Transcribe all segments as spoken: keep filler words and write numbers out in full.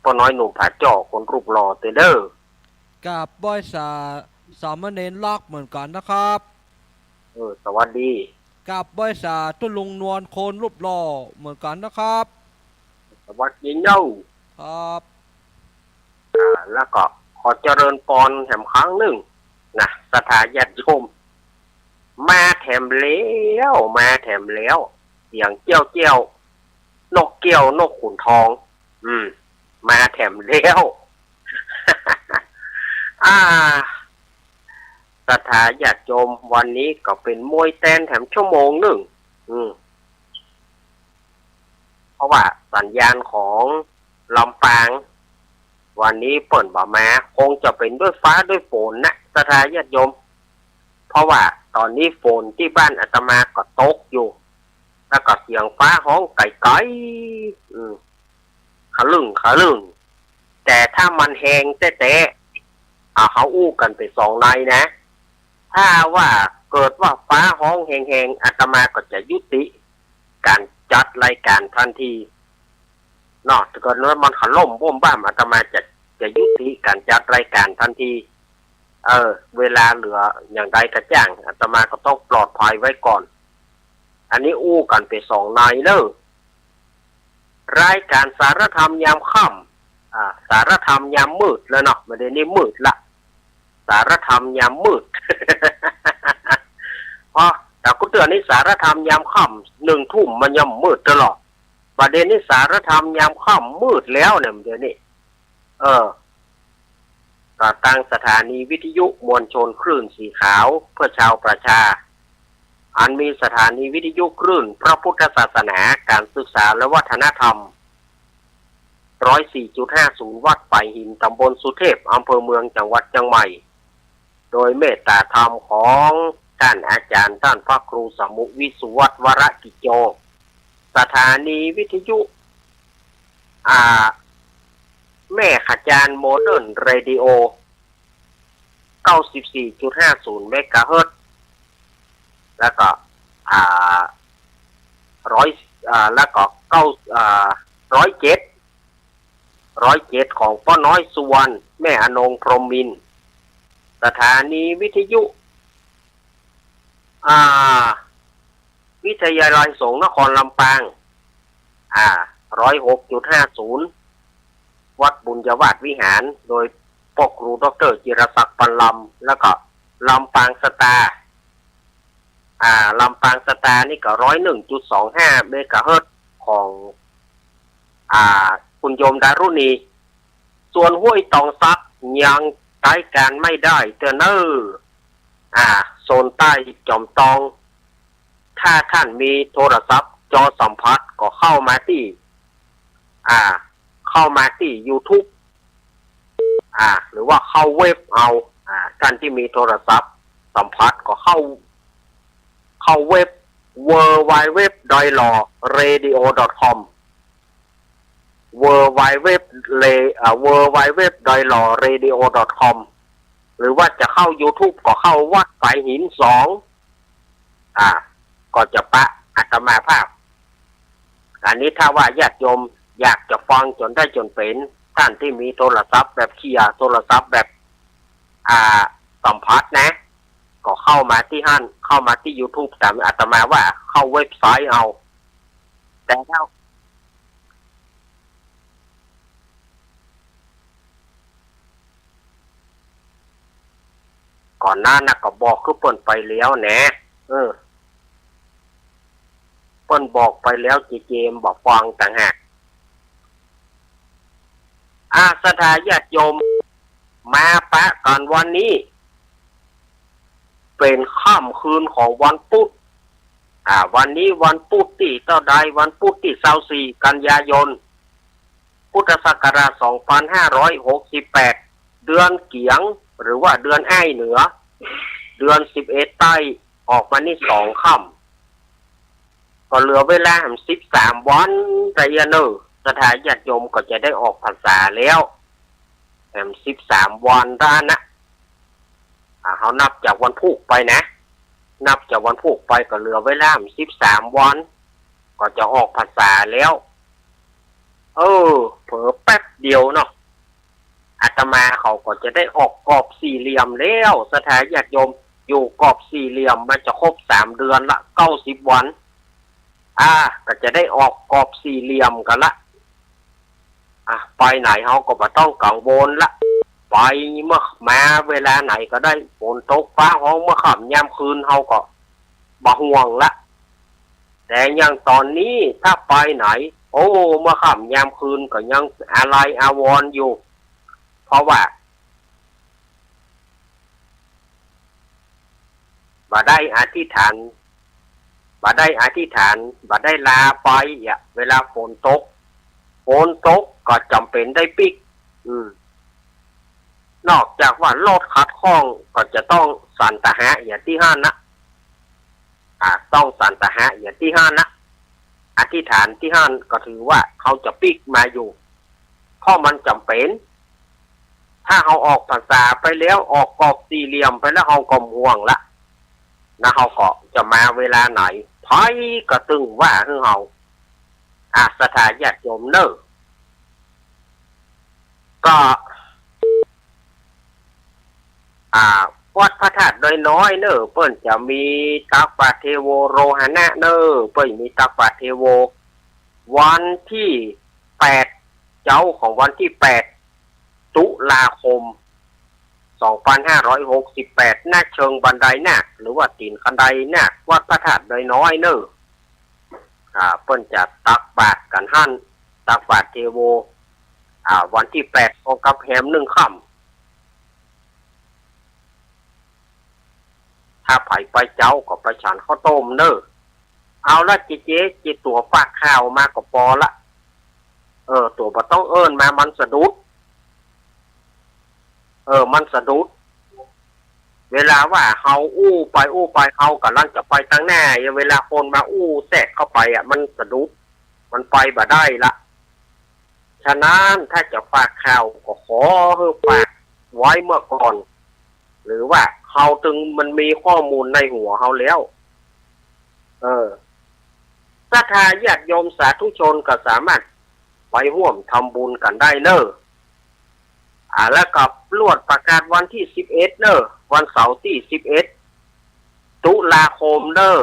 ป้อน้อยหนุ่มผาจ้อคนรูปหล่อเต๊อะเน่อ กราบไหว้สาสามเณรลักษณ์เหมือนกั๋นนะครับ เออ สวัสดี กราบไหว้สาตุ๊ลุงนวลคนรูปหล่อเหมือนกั๋นนะครับ สวัสดีเน่อ ครับ อ่า แล้วก็ขอเจริญปอนแหมครั้งนึ่งนะ ศรัทธาญาติโยม มาแถมแล้ว มาแถมแล้ว เสียงเจี๊ยวเจี๊ยว นกเกี้ยวนกขุนทอง อืม มาแถมแล้ว อ่า ศรัทธาญาติโยม วันนี้ก็เป๋นมวยแตนแถมชั่วโมงนึ่ง อืม เพราะว่าสัญญาณของลำปาง วันนี้เปิ้นบ่มา คงจะเป๋นด้วยฟ้าด้วยฝนนะ ศรัทธาญาติโยม เพราะว่าต๋อนนี้ฝนตี้บ้านอาตมาก็ตกอยู่ แล้วก็เสียงฟ้าฮ้องไก๋ๆ อืม ขะลึ่งขะลึ่ง แต่ถ้ามันแฮงแต๊ๆ อ่า เฮาอู้กั๋นไปสองในนะ ถ้าว่าเกิดว่าฟ้าฮ้องแฮงๆ อาตมาก็จะยุติก๋านจัดรายก๋านตันที เนาะ ถ้าเกิดว่ามันขะล่มบ้มบ้าม อาตมาจะ จะยุติก๋านจัดรายก๋านตันที เออ เวลาเหลืออย่างใดก็จ้าง อาตมาก็ต้องปลอดภัยไว้ก่อน อันนี้อู้กั๋นไปสองในเน่อ รายก๋านสารธรรมยามค่ำ อ่า สารธรรมยามมืดแล้วเนาะ บ่าเดี่ยวนี้มืดละ สารธรรมยามมืด เพราะแต่กูเตือนนี่สารธรรมยามค่ำ หนึ่งทุ่มมันยังมืดตลอด บ่าเดี่ยวนี้สารธรรมยามค่ำมืดแล้วเนี่ย บ่าเดี่ยวนี้ เออ ก็ตางสถานีวิทยุมวลชนคลื่นสีขาวเพื่อชาวประชา อันมีสถานีวิทยุคลื่นพระพุทธศาสนา ก๋านศึกษาและวัฒนธรรม ร้อยสี่จุดห้าศูนย์ วัดฝายหิน ต๋ำบลสุเทพ อำเภอเมือง จังหวัดเจียงใหม่ โดยเมตตาธรรมของต้านอาจ๋ารย์ ต้านพระครูสมุวิสุวัฒน์ วรกิจโจ สถานีวิทยุ อ่า แม่ขะจานโมเดิร์นเรดิโอ เก้าสิบสี่จุดห้าศูนย์ เมกะเฮิรตซ์ แล้วก็ อ่า ร้อย อ่า แล้วก็เก้า อ่า ร้อยเจ็ด ร้อยเจ็ด ของป้อน้อยสุวรรณ แม่อนงพรหมมินทร์ สถานีวิทยุ อ่า วิทยาลัยสงฆ์นครลำปาง อ่า ร้อยหกจุดห้าศูนย์ วัดบุญญาวาสวิหาร โดยป้อครูด็อกเตอร์จิรศักดิ์ ปันลำ แล้วก็ลำปางสตาร์ อ่า ลำปางสตาร์นี่ก็ ร้อยหนึ่งจุดสองห้า เมกะเฮิรตซ์ ของ อ่า คุณโยมดารุณี ส่วนห้วยตองสักยังใจ๊ก๋านไม่ได้เตื้อเน่อ อ่า โซนใต้จอมตอง ถ้าต้านมีโทรศัพท์จอสัมผัสก็เข้ามาตี้ อ่า เข้ามาตี้ยูทูบ อ่า หรือว่าเข้าเว็บเอา อ่า ต้านตี้มีโทรศัพท์สัมผัสก็เข้า เข้าเว็บ ดับเบิลยู ดับเบิลยู ดับเบิลยู ดอท ลอ เรดิโอ ดอท คอม ดับเบิลยู ดับเบิลยู ดับเบิลยู เล อ่า ดับเบิลยู ดับเบิลยู ดับเบิลยู ดอท ลอ เรดิโอ ดอท คอม หรือว่าจะเข้ายูทูบก็เข้าวัดฝายหินสอง อ่า ก็จะปะอาตมาภาพ อันนี้ถ้าว่าญาติโยมอยากจะฟังจ๋นได้จ๋นเป๋น ต้านตี้มีโทรศัพท์แบบเคียร์ โทรศัพท์แบบ อ่า สัมผัสนะ ก็เข้ามาตี้หั้น เข้ามาตี้ยูทูบ ต๋ามอาตมาว่าเข้าเว็บไซต์เอา แต่ถ้า ก่อนหน้านั้นก็บอกคือเปิ้นไปแล้วแหนะ เออ เปิ้นบอกไปแล้ว เจเจมบ่ฟังต่างหาก อา ศรัทธาญาติโยม มาปะกั๋นวันนี้ เป๋นค่ำคืนของวันพุธ อ่า วันนี้วันพุธตี้เต้าใด วันพุธตี้ซาวสี่ กันยายน พุทธศักราช สองพันห้าร้อยหกสิบแปด เดือนเกี๋ยง หรือว่าเดือนอ้ายเหนือ เดือนสิบเอ็ดใต้ ออกมานี่สองค่ำ ก็เหลือเวลาแหมสิบสามวัน แต่เยียะเน่อ ศรัทธาญาติโยมก็จะได้ออกพรรษาแล้ว แหมสิบสามวันด้านนะ อ่า เฮานับจากวันพูกไปนะ นับจากวันพูกไปก็เหลือเวลาแหมสิบสามวัน ก็จะออกพรรษาแล้ว เออ เผลอแป๊บเดียวเนาะ อาตมาเขาก็จะได้ออกกรอบสี่เหลี่ยมแล้ว ศรัทธาญาติโยม อยู่กรอบสี่เหลี่ยมมาจะครบสามเดือนละ เก้าสิบวัน อ่า ก็จะได้ออกกรอบสี่เหลี่ยมกั๋นละ อ่ะ ไปไหนเฮาก็บ่ต้องกังวลละ ไปเมื่อมาเวลาไหนก็ได้ ฝนตกฟ้าฮ้องเมื่อค่ำยามคืนเฮาก็บ่ห่วงละ แต่อย่างต๋อนนี้ถ้าไปไหน โอ้ เมื่อค่ำยามคืนก็ยังอาลัยอาวรณ์อยู่ เพราะว่า บ่ได้อธิษฐาน บ่ได้อธิษฐาน บ่ได้ลาไปอะ เวลาฝนตก ฝนตกก็จ๋ำเป๋นได้ปิ๊ก อืม นอกจากว่ารถขัดข้องก็จะต้องสันตาหะอย่างตี้หั้นนะ อ่า ต้องสันตาหะอย่างตี้หั้นนะ อธิษฐานตี้หั้นก็ถือว่าเฮาจะปิ๊กมาอยู่ เพราะมันจ๋ำเป๋น ถ้าเฮาออกพรรษาไปแล้ว ออกกรอบสี่เหลี่ยมไปแล้ว เฮาก็บ่ห่วงละ นะ เฮาก็จะมาเวลาไหน ไผก็ตึงว่าหื้อเฮา อ่ะ ศรัทธาญาติโยมเน่อ ก็ อ่า วัดพระธาตุดอยน้อยเน่อ เปิ้นจะมีตักบาตรเทโวโรหณะเน่อ เปิ้นมีตักบาตรเทโว วันตี้แปด เจ๊าของวันตี้แปด ตุลาคม สองปันห้าร้อยหกสิบแปด ณ เชิงบันไดนาค หรือว่าตี๋นคันไดนาค วัดพระธาตุดอยน้อยเน่อ อ่า เปิ้นจะตักบาตรกั๋นหั้น ตักบาตรเทโว อ่า วันตี้แปด ของกับแฮมนึ่งค่ำ ถ้าใผไปเจ๊าก็ไปฉันข้าวต้มเน่อ เอาละเจ๊ เจ๊ เจ๊ตั๋วฝากข่าวมาก็ปอละ เออ ตั๋วบ่ต้องเอิ้นมา มันสะดุด เออ มันสะดุด เวลาว่าเฮาอู้ไปอู้ไป เฮาก่ำลังจะไปตังหน้า เวลาคนมาอู้แทรกเข้าไปอะ มันสะดุด มันไปบ่ได้ละ ฉะนั้นถ้าจะฝากข่าวก็ขอหื้อฝากไว้เมื่อก่อน หรือว่าเฮาตึงมันมีข้อมูลในหัวเฮาแล้ว เออ ศรัทธาญาติโยมสาธุชนก็สามารถไปฮ่วมทำบุญกั๋นได้เน่อ อ่า แล้วก็ลวดประกาศวันตี้สิบเอ็ดเน่อ วันเสาร์ตี้สิบเอ็ด ตุลาคมเน่อ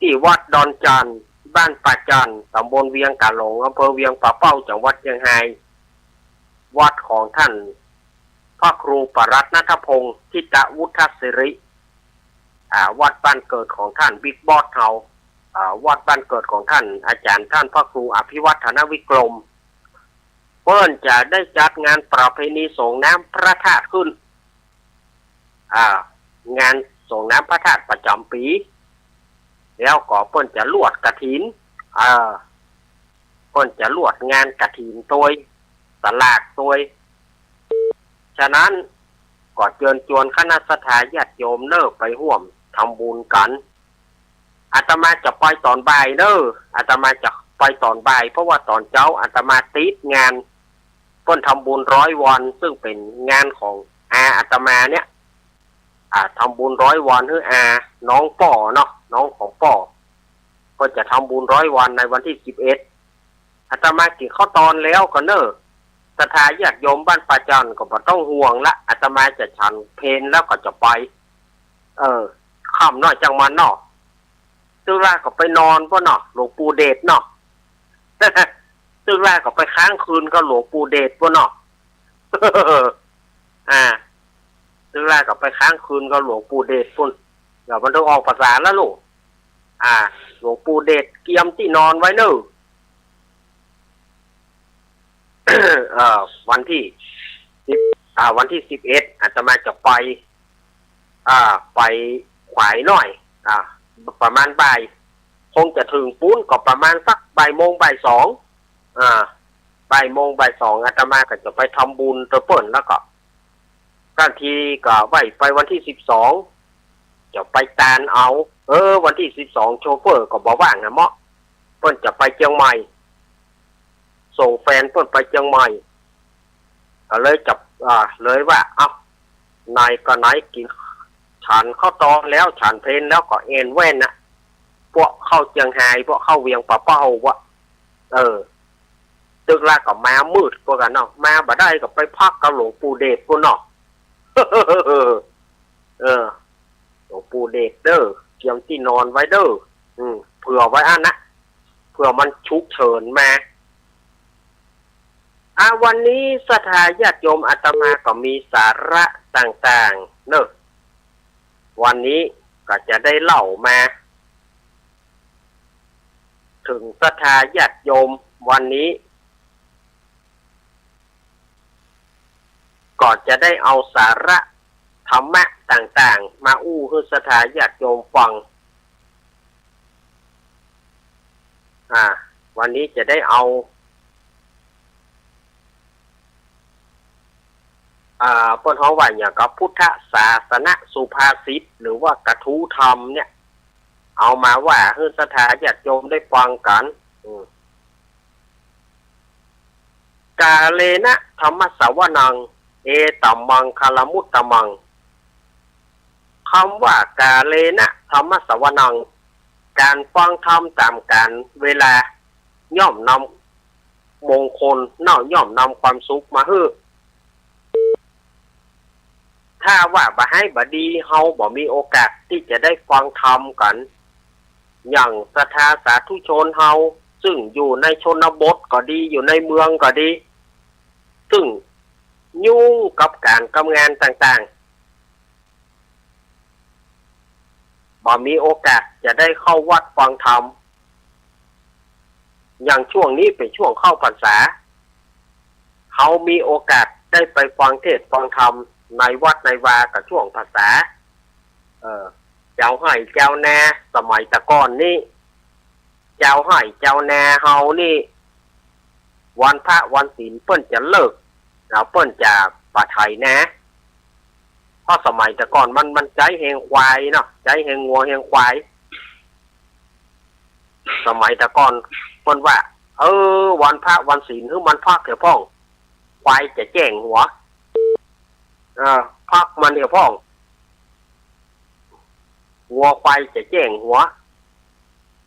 ตี้วัดดอนจั่น บ้านป่าจั่น ต๋ำบลเวียงก๋าหลง อำเภอเวียงป่าเป้า จังหวัดเจียงฮาย วัดของท่านพระครูปรัตน์ณัฐพงษ์ ธิตวุฒศิริ อ่า วัดบ้านเกิดของท่านบิ๊กบอสเฮา อ่า วัดบ้านเกิดของท่านอาจ๋ารย์ท่านพระครูอภิวัฒนวิกรม เปิ้นจะได้จัดงานประเพณีส่งน้ำพระธาตุขึ้น อ่า งานส่งน้ำพระธาตุประจ๋ำปี๋ แล้วก็เปิ้นจะลวดกฐิน อ่า เปิ้นจะลวดงานกฐินตวย สลากตวย ฉะนั้นก็เจิญจวนคณะศรัทธาญาติโยมเน่อ ไปฮ่วมทำบุญกั๋น อาตมาจะไปต๋อนบ่ายเน่อ อาตมาจะไปต๋อนบ่าย เพราะว่าต๋อนเจ๊าอาตมาติดงาน เปิ้นทำบุญร้อยวัน ซึ่งเป๋นงานของอาอาตมาเนี่ย อ่า ทำบุญร้อยวันหื้ออา น้องป้อเนาะ น้องของป้อ เปิ้นจะทำบุญร้อยวันในวันตี้สิบเอ็ด อาตมากิ๋นข้าวตอนแล้วก่อเน่อ ศรัทธาญาติโยมบ้านป่าจั่นก็บ่ต้องห่วงละ อาตมาจะฉันเพลแล้วก็จะไป เออ ค่ำน้อยจังมันเนาะ ตึกละก็ไปนอนปู้นเนาะ หลวงปู่เดชเนาะ ตึกละก็ไปค้างคืนกับหลวงปู่เดชปู้นเนาะ อ่า ตึกละก็ไปค้างคืนกับหลวงปู่เดชปู้น เดี๋ยวมันต้องออกพรรษาแล้วลูก อ่า หลวงปู่เดชเกียมตี้นอนไว้เน่อ เอ่อ วันตี้สิบ อ่า วันตี้สิบเอ็ด อาตมาจะไป อ่า ไปขวายหน้อย อ่า ประมาณบ่าย คงจะเถิงปู๊นก็ประมาณสักบ่ายโมงบ่ายสอง อ่า บ่ายโมงบ่ายสอง อาตมาก็จะไปทำบุญตวยเปิ้น แล้วก็ บางทีก็ไว้ไปวันตี้สิบสอง จะไปตานเอา เออ วันตี้สิบสอง โชเฟอร์ก็บ่ว่างนะเมาะ เปิ้นจะไปเจียงใหม่ ส่งแฟนเปิ้นไปเจียงใหม่ ก็เลยจะ อ่า เลยว่า เอ้า ไหนก็ไหน กิ๋น ฉันข้าวตอนแล้ว ฉันเพลแล้วก็แอ่นแว่นนะ ปวกเข้าเจียงฮาย ปวกเข้าเวียงป่าเป้าว่ะ เออ ตึกละก็มามืดกว่ากั๋นเนาะ มาบ่ได้ก็ไปพักกับหลวงปู่เดชปู้นเนาะ เออ หลวงปู่เดชเด้อ เกียมตี้นอนไว้เด้อ อืม เผื่อไว้อั้นนะ เผื่อมันฉุกเฉินมา อ่ะ วันนี้ศรัทธาญาติโยมอาตมาก็มีสาระต่างๆ เนอะ วันนี้ก็จะได้เล่ามา เถิงศรัทธาญาติโยม วันนี้ ก็จะได้เอาสาระธรรมะต่างๆ มาอู้หื้อศรัทธาญาติโยมฟัง อ่า วันนี้จะได้เอา อ่า เปิ้นฮ้องว่าหยังก็ พุทธศาสนสุภาษิต หรือว่ากระทู้ธรรมเนี่ย เอามาว่าหื้อศรัทธาญาติโยมได้ฟังกั๋น อืม กาเลนะธัมมสสวนัง เอตัมมังคลมุตตมัง คำว่ากาเลนะธัมมสสวนัง ก๋านฟังธรรมต๋ามก๋าลเวลา ย่อมนำมงคลเนาะ ย่อมนำความสุขมาหื้อ ถ้าว่าบ่ฮ้ายบ่ดี เฮาบ่มีโอกาสตี้จะได้ฟังธรรมกั๋น อย่างศรัทธาสาธุชนเฮา ซึ่งอยู่ในชนบทก็ดี อยู่ในเมืองก็ดี ซึ่งยุ่งกับก๋านกับงานต่างๆ บ่มีโอกาสจะได้เข้าวัดฟังธรรม อย่างช่วงนี้เป๋นช่วงเข้าพรรษา เฮามีโอกาสได้ไปฟังเทศน์ฟังธรรมในวัดในวาก็ช่วงพรรษา เออ จาวไฮ่จาวนา สมัยแต่ก่อนนี้ จาวไฮ่จาวนาเฮานี่ วันพระวันศีลเปิ้นจะเลิก แล้วเปิ้นจะบ่ไถนา เพราะสมัยแต่ก่อนมัน มันใจ๊แฮงควายเนาะ ใจ๊แฮงงัวแฮงควาย สมัยแต่ก่อนเปิ้นว่า เออ วันพระวันศีลหื้อมันพักเถอะพ่อง ควายจะแจ้งหัว เออ พักมันเถอะพ่อง งัวควายจะแจ้งหัว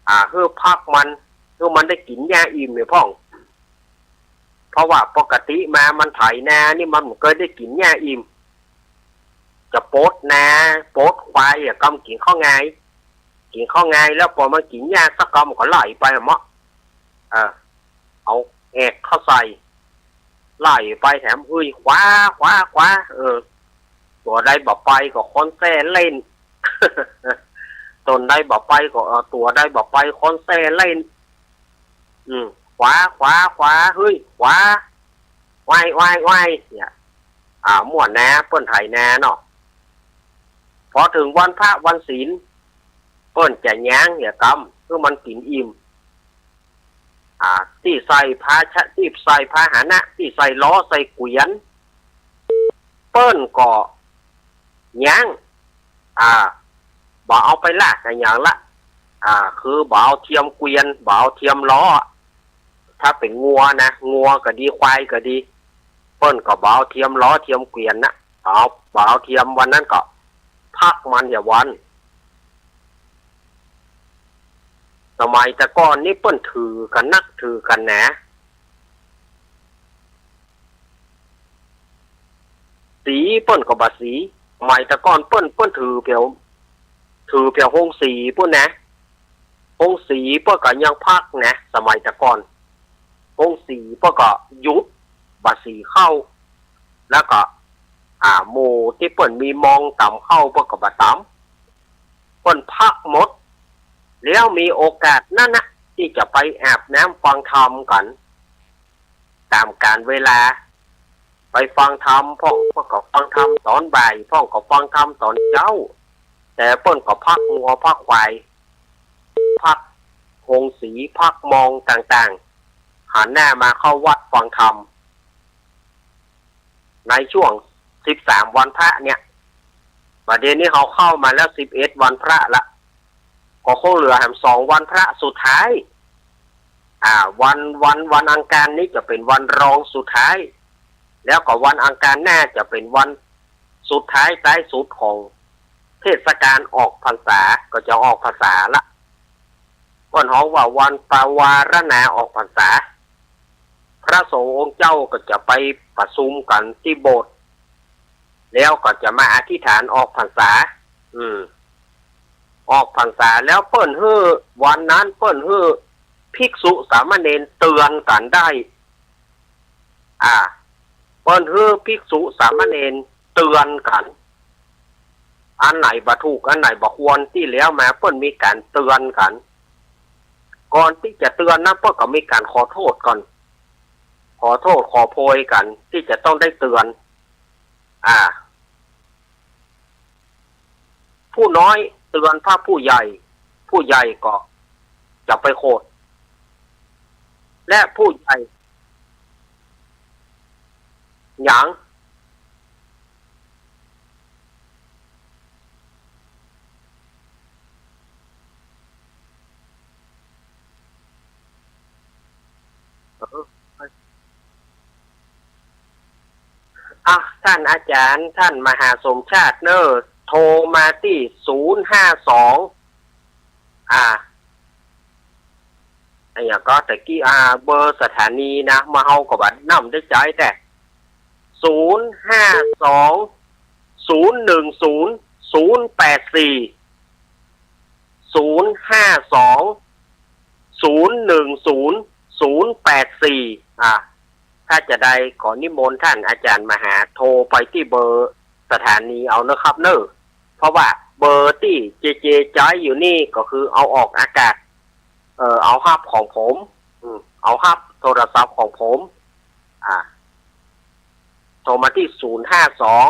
อ่า หื้อพักมัน หื้อมันได้กิ๋นหญ้าอิ่มเถอะพ่อง เพราะว่าปกติมามันไถนานี่มันบ่เกยได้กิ๋นหญ้าอิ่ม จะปดนาปดควายอะ กำกิ๋นข้าวงาย กิ๋นข้าวงายแล้วปอมันกิ๋นหญ้าสักกำก็ไล่ไปอะเมาะ เออ เอาแอกเข้าใส่ ไล่ไปแถม เฮ้ย ขวา ขวา ขวา เออ ตั๋วใดบ่ไปก็คนแส้เล่น ตั๋วใดบ่ไปก็ เออ ตั๋วใดบ่ไปคนแส้เล่น อืม ขวา ขวา ขวา เฮ้ย ขวา วาย วาย วาย เนี่ย อ่า มั่วนา เปิ้นไถนาเนาะ พอเถิงวันพระวันศีล เปิ้นจะย้างเหียกำ หื้อมันกิ๋นอิ่ม อ่า ตี้ใส่ภาชะ ตี้ใส่พาหนะ ตี้ใส่ล้อ ใส่เกวียน เปิ้นก็ย้าง อ่า บ่เอาไปลากอะหยังละ อ่า คือบ่เอาเทียมเกวียน บ่เอาเทียมล้อ ถ้าเป๋นงัวนะ งัวก็ดี ควายก็ดี เปิ้นก็บ่เอาเทียมล้อ เทียมเกวียนนะ เอา บ่เอาเทียม วันนั้นก็พักมันเหียวัน สมัยแต่ก่อนนี่เปิ้นถือกั๋นนัก ถือกั๋นหนา สีเปิ้นก็บ่สี สมัยแต่ก่อนเปิ้น เปิ้นถือแผว ถือแผวโฮงสีปู้นนะ โฮงสีเปิ้นก็ยังพักนะ สมัยแต่ก่อน โฮงสีเปิ้นก็หยุด บ่สีข้าว แล้วก็ อ่า หมู่ตี้เปิ้นมีมองต๋ำข้าวเปิ้นก็บ่ต๋ำ เปิ้นพักหมด แล้วมีโอกาสนั้นนะ ตี้จะไปอาบน้ำฟังธรรมกั๋น ต๋ามก๋าลเวลา ไปฟังธรรม พ่องเปิ้นก็ฟังธรรมต๋อนบ่าย พ่องก็ฟังธรรมต๋อนเจ๊า แต่เปิ้นก็พักงัวพักควาย พักโฮงสี พักมองต่างๆ หันหน้ามาเข้าวัดฟังธรรม ในช่วงสิบสามวันพระเนี่ย บ่าเดี่ยวนี้เฮาเข้ามาแล้วสิบเอ็ดวันพระละ ก็คงเหลือแหมสองวันพระสุดท้าย อ่า วัน วัน วันอังคารนี้จะเป๋นวันรองสุดท้าย แล้วก็วันอังคารหน้าจะเป๋นวันสุดท้าย ท้ายสุดของเทศกาลออกพรรษา ก็จะออกพรรษาละ เปิ้นฮ้องว่าวันปวารณาออกพรรษา พระสงฆ์องค์เจ้าก็จะไปประชุมกั๋นตี้โบสถ์ แล้วก็จะมาอธิษฐานออกพรรษา อืม ออกพรรษาแล้วเปิ้นหื้อ วันนั้นเปิ้นหื้อภิกษุสามเณรเตือนกั๋นได้ อ่า เปิ้นหื้อภิกษุสามเณรเตือนกั๋น อันไหนบ่ถูก อันไหนบ่ควร ตี้แล้วมาเปิ้นมีก๋านเตือนกั๋น ก่อนตี้จะเตือนนะ เปิ้นก็มีก๋านขอโต้ษก่อน ขอโต้ษขอโพยกั๋น ตี้จะต้องได้เตือน อ่า ผู้น้อยเตือนพระผู้ใหญ่ ผู้ใหญ่ก็จะไปโขด และผู้ใหญ่ หยัง เออ อ่ะ ท่านอาจารย์ ท่านมหาสมชาติเน่อ โทรมาตี้ ศูนย์ห้าสอง อ่า อะหยังก็ตะกี้ อ่า เบอร์สถานีนะ เมื่อเฮาก็บ่าน้ำได้ใจ๊แต๊ ศูนย์ห้าสอง ศูนย์หนึ่งศูนย์ ศูนย์แปดสี่ ศูนย์ห้าสอง ศูนย์หนึ่งศูนย์ ศูนย์แปดสี่ อ่า ถ้าจะได้ก็นิมนต์ท่านอาจารย์มหาโทรไปตี้เบอร์สถานีเอานะครับเน่อ เพราะว่าเบอร์ตี้เจเจใจ๊อยู่นี่ก็คือเอาออกอากาศ เอ่อ เอาฮับของผม อืม เอาฮับโทรศัพท์ของผม อ่า โทรมาตี้ ศูนย์ห้าสอง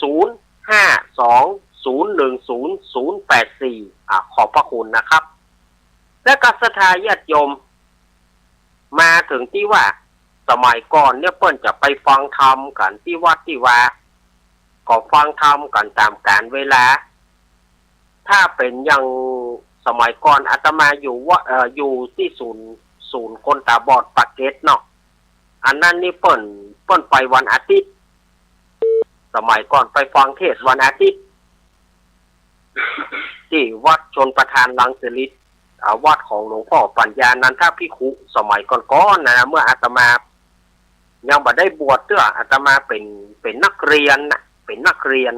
ศูนย์ห้าสอง ศูนย์หนึ่งศูนย์ ศูนย์แปดสี่ อ่า ขอบพระคุณนะครับ และก็ศรัทธาญาติโยม มาเถิงตี้ว่า สมัยก่อนเนี่ยเปิ้นจะไปฟังธรรมกั๋นตี้วัดตี้วา ก็ฟังธรรมกั๋นต๋ามกาลเวลา ถ้าเป๋นอย่างสมัยก่อนอาตมาอยู่ว่า เอ่อ อยู่ตี้ศูนย์ ศูนย์คนต๋าบอดปากเกร็ดเนาะ อันนั้นนี่เปิ้น เปิ้นไปวันอาทิตย์ สมัยก่อนไปฟังเทศน์วันอาทิตย์ ตี้วัดชลประทานรังสิต อ่า วัดของหลวงพ่อปัญญานันทภิกขุ สมัยก่อนๆ นะ เมื่ออาตมายังบ่ได้บวชเตื้อ อาตมาเป๋น เป๋นนักเรียนนะ เป๋นนักเรียน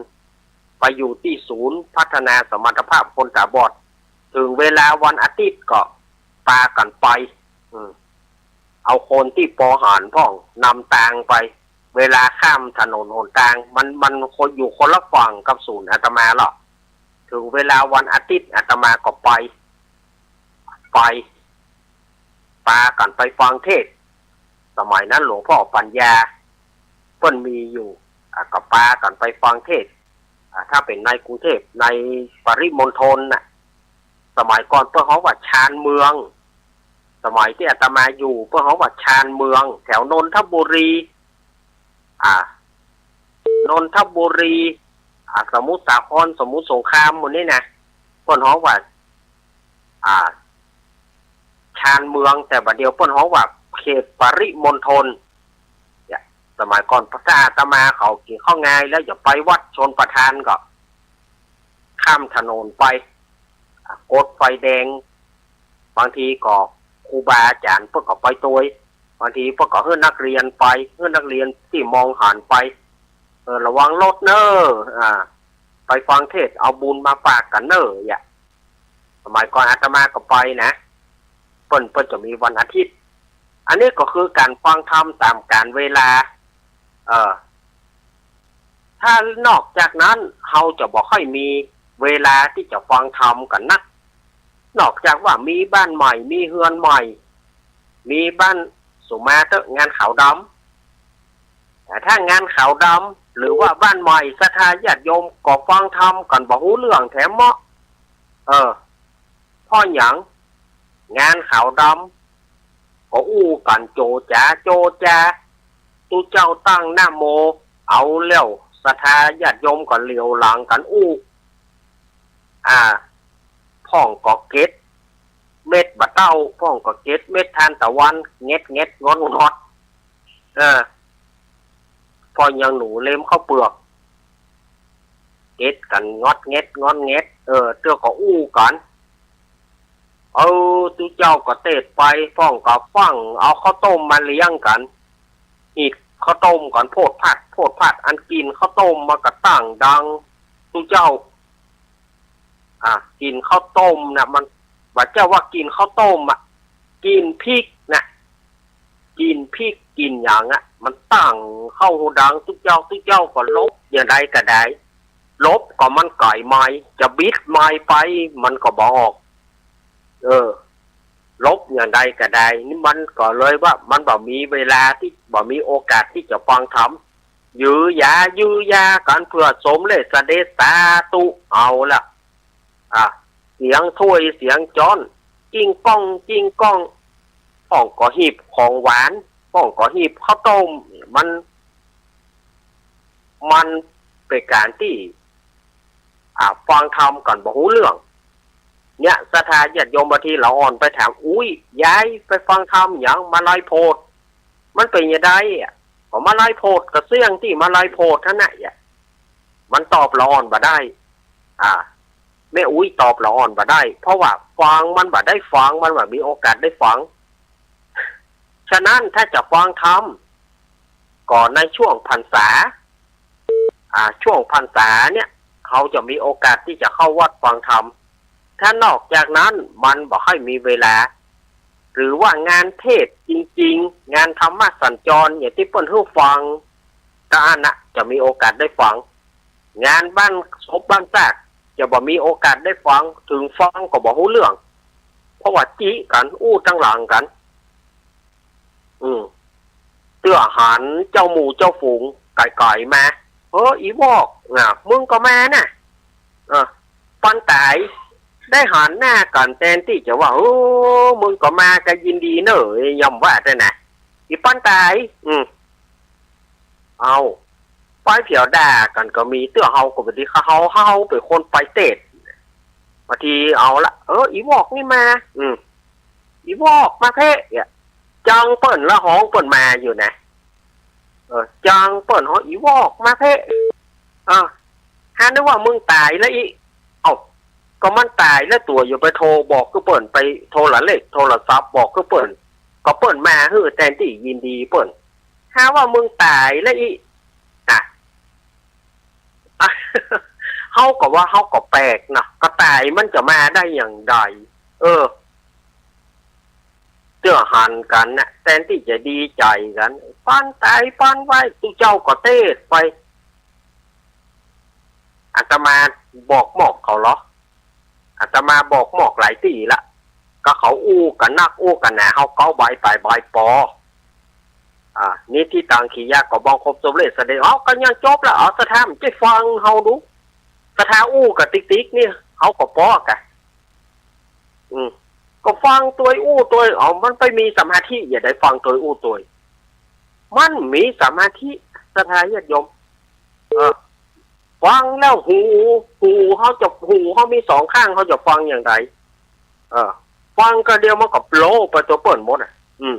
ไปอยู่ตี้ศูนย์พัฒนาสมรรถภาพคนต๋าบอด เถิงเวลาวันอาทิตย์ก็ปากั๋นไป อืม เอาคนตี้ปอหาญพ่องนำตางไป เวลาข้ามถนนหนตาง มัน มันคนอยู่คนละฝั่งกับศูนย์อาตมาหรอก เถิงเวลาวันอาทิตย์อาตมาก็ไป ไป ปากั๋นไปฟังเทศน์ สมัยนั้นหลวงพ่อปัญญาเปิ้นมีอยู่ อ่ะ ก็ปากั๋นไปฟังเทศน์ อ่ะ ถ้าเป๋นในกรุงเทพฯ ในปริมณฑลน่ะ สมัยก่อนเปิ้นฮ้องว่าชานเมือง สมัยตี้อาตมาอยู่เปิ้นฮ้องว่าชานเมือง แถวนนทบุรี อ่า นนทบุรี อ่า สมุทรสาคร สมุทรสงครามหมู่นี้นะ เปิ้นฮ้องว่า อ่า ชานเมือง แต่บ่าเดี่ยวเปิ้นฮ้องว่าเขตปริมณฑล เนี่ย สมัยก่อนถ้าอาตมาเขากิ๋นข้าวงายแล้วจะไปวัดชลประทานก็ข้ามถนนไป อ่ะ กดไฟแดง บางทีก็ครูบาอาจ๋ารย์เปิ้นก็ไปตวย บางทีเปิ้นก็หื้อนักเรียนไป หื้อนักเรียนตี้มองหาญไป เออ ระวังรถเน่อ อ่า ไปฟังเทศน์เอาบุญมาฝากกั๋นเน่อ เนี่ย สมัยก่อนอาตมาก็ไปนะ เปิ้น เปิ้นจะมีวันอาทิตย์ อันนี้ก็คือก๋านฟังธรรมต๋ามกาลเวลา เออ ถ้านอกจากนั้นเฮาจะบ่ค่อยมีเวลาตี้จะฟังธรรมกั๋นนัก นอกจากว่ามีบ้านใหม่ มีเฮือนใหม่ มีบ้าน สุมาเต๊อะ งานขาวดำ แต่ถ้างานขาวดำ หรือว่าบ้านใหม่ ศรัทธาญาติโยมก็ฟังธรรมกั๋นบ่ฮู้เรื่องแถมเมาะ เออ เพราะหยัง งานขาวดำ ก็อู้กั๋นโจจ๋าโจจา ตุ๊เจ้าตั้งนะโม เอาแล้ว ศรัทธาญาติโยมก็เหลียวหลังกั๋นอู้ อ่า พ่องก็เก็ดเม็ดบ่าเต้า พ่องก็เก็ดเม็ดทานตะวัน แง็ดแง็ดงอดงอด เออ พ่องยังหนูเล็มข้าวเปลือก เก็ดกั๋นงอดแง็ดงอดแง็ด เออ เตื้อก็อู้กั๋น พ เออ ตุ๊เจ้าก็เตศน์ไป พ่องก็ฟั่งเอาข้าวต้มมาเลี้ยงกั๋น หีบข้าวต้มกั๋นโผดผาดโผดผาด อันกิ๋นข้าวต้มมาก็ตั้งดัง ตุ๊เจ้า อ่ะ กิ๋นข้าวต้มน่ะ มัน บ่าเจ้าว่ากิ๋นข้าวต้มอ่ะ กิ๋นพริกน่ะ กิ๋นพริกกิ๋นหยังอ่ะ มันตั้งเข้าหูดังตุ๊เจ้า ตุ๊เจ้าก็หลบอย่างใดก็ได้ หลบก็มันไก๋ไมค์ จะบิดไมค์ไป มันก็บ่ออก เออ หลบอย่างใดก็ได้ นี่มันก็เลยว่ามันบ่มีเวลาตี้ บ่มีโอกาสตี้จะฟังธรรม ยื้อหย้า ยื้อหย้ากั๋นเปื้อสมเร็จเสด็จสาธุ เอาละ อ่ะ เสียงถ้วยเสียงจ๊อน กิ้งก้อง กิ้งก้อง พ่องก็หีบของหวาน พ่องก็หีบข้าวต้ม มัน มันเป๋นก๋านตี้ อ่ะ ฟังธรรมกั๋นบ่ฮู้เรื่อง เนี่ย ศรัทธาญาติโยมบางทีละอ่อนไปถาม อุ๊ย ยายไปฟังธรรมหยังมาลัยโพธิ์ มันเป๋นจะใดอ่ะ ก็มาลัยโพธิ์ ก็เสี้ยงตี้มาลัยโพธิ์หั้นน่ะ อ่ะ มันตอบละอ่อนบ่ได้ อ่า แม่อุ๊ยตอบละอ่อนบ่ได้ เพราะว่าฟังมันบ่ได้ฟัง มันบ่มีโอกาสได้ฟัง ฉะนั้นถ้าจะฟังธรรม ก็ในช่วงพรรษา อ่า ช่วงพรรษาเนี่ย เฮาจะมีโอกาสตี้จะเข้าวัดฟังธรรม ถ้านอกจากนั้นมันบ่ค่อยมีเวลา หรือว่างานเทศน์จริงๆ งานธรรมสัญจร อย่างตี้เปิ้นหื้อฟัง ก็อันน่ะ จะมีโอกาสได้ฟัง งานบ้านศพบ้านซาก จะบ่มีโอกาสได้ฟัง เถิงฟังก็บ่ฮู้เรื่อง เพราะว่าจิกั๋น อู้ตังหลังกั๋น อืม เตื้อหันเจ้าหมู่เจ้าฝูงไก๋ๆ มา เออ อีวอก อ่ะ มึงก็มาน่ะ เออ ปันต๋าย ได้หันหน้ากั๋นแตนตี้จะว่า เออ มึงก็มาก็ยินดีเน่อ ย่อมว่าแต่น่ะ อีปันต๋าย อืม เอา ไปเผียวด่ากั๋นก็มี เตื้อเฮาก็บ่ดี เฮา เฮาเป๋นคนไปเตศน์ บางทีเอาละ เออ อีวอกนี่มา อืม อีวอกมาเพ่ เนี่ย จังเปิ้นละฮ้องเปิ้นมาอยู่นะ เออ จังเปิ้นฮ้อง อีวอกมาเพ่ เออ หานึกว่ามึงต๋ายแล้วอี้ เอ้า ก็มันต๋ายแล้วตั๋ว อย่าไปโทรบอกคือเปิ้น ไปโทรละเลขโทรศัพท์บอกคือเปิ้น ก็เปิ้นมาหื้อแตนตี้ยินดีเปิ้น หาว่ามึงต๋ายแล้วอี้ อ่ะ เฮาก็ว่าเฮาก็แปลกนะ ก็ต๋ายมันจะมาได้อย่างใด เออ เตื้อหันกั๋นน่ะ แตนตี้จะดีใจ๋กั๋น ปันต๋ายปันไหว้ ตุ๊เจ้าก็เตศน์ไป อาตมาบอกหมอกเขาเหรอ อาตมาบอกหมอกหลายตี้ละ ก็เขาอู้กั๋นนักอู้กั๋นหนา เฮาเก๊าใบป๋ายใบป๋อ อ่า นิทธิตัง ขียะ ก็บังคมสมเร็จเสด็จ เอ้า ก็ยังจบละ เอา ศรัทธาบ่ใจ้ฟังเฮาดู ศรัทธาอู้กั๋นติ๊กๆ นี่ เฮาก็ป๋อก่ะ อืม ก็ฟังตวยอู้ตวย เอา มันไปมีสมาธิ อย่าได้ฟังตวยอู้ตวย มันมีสมาธิ ศรัทธาญาติโยม เออ ฟังแล้วหู หูเฮาจะ หูเฮามีสองข้าง เฮาจะฟังอย่างใด เออ ฟังก็เดียวมันก็โปะไปตั๋วเปิ้นหมดอ่ะ อืม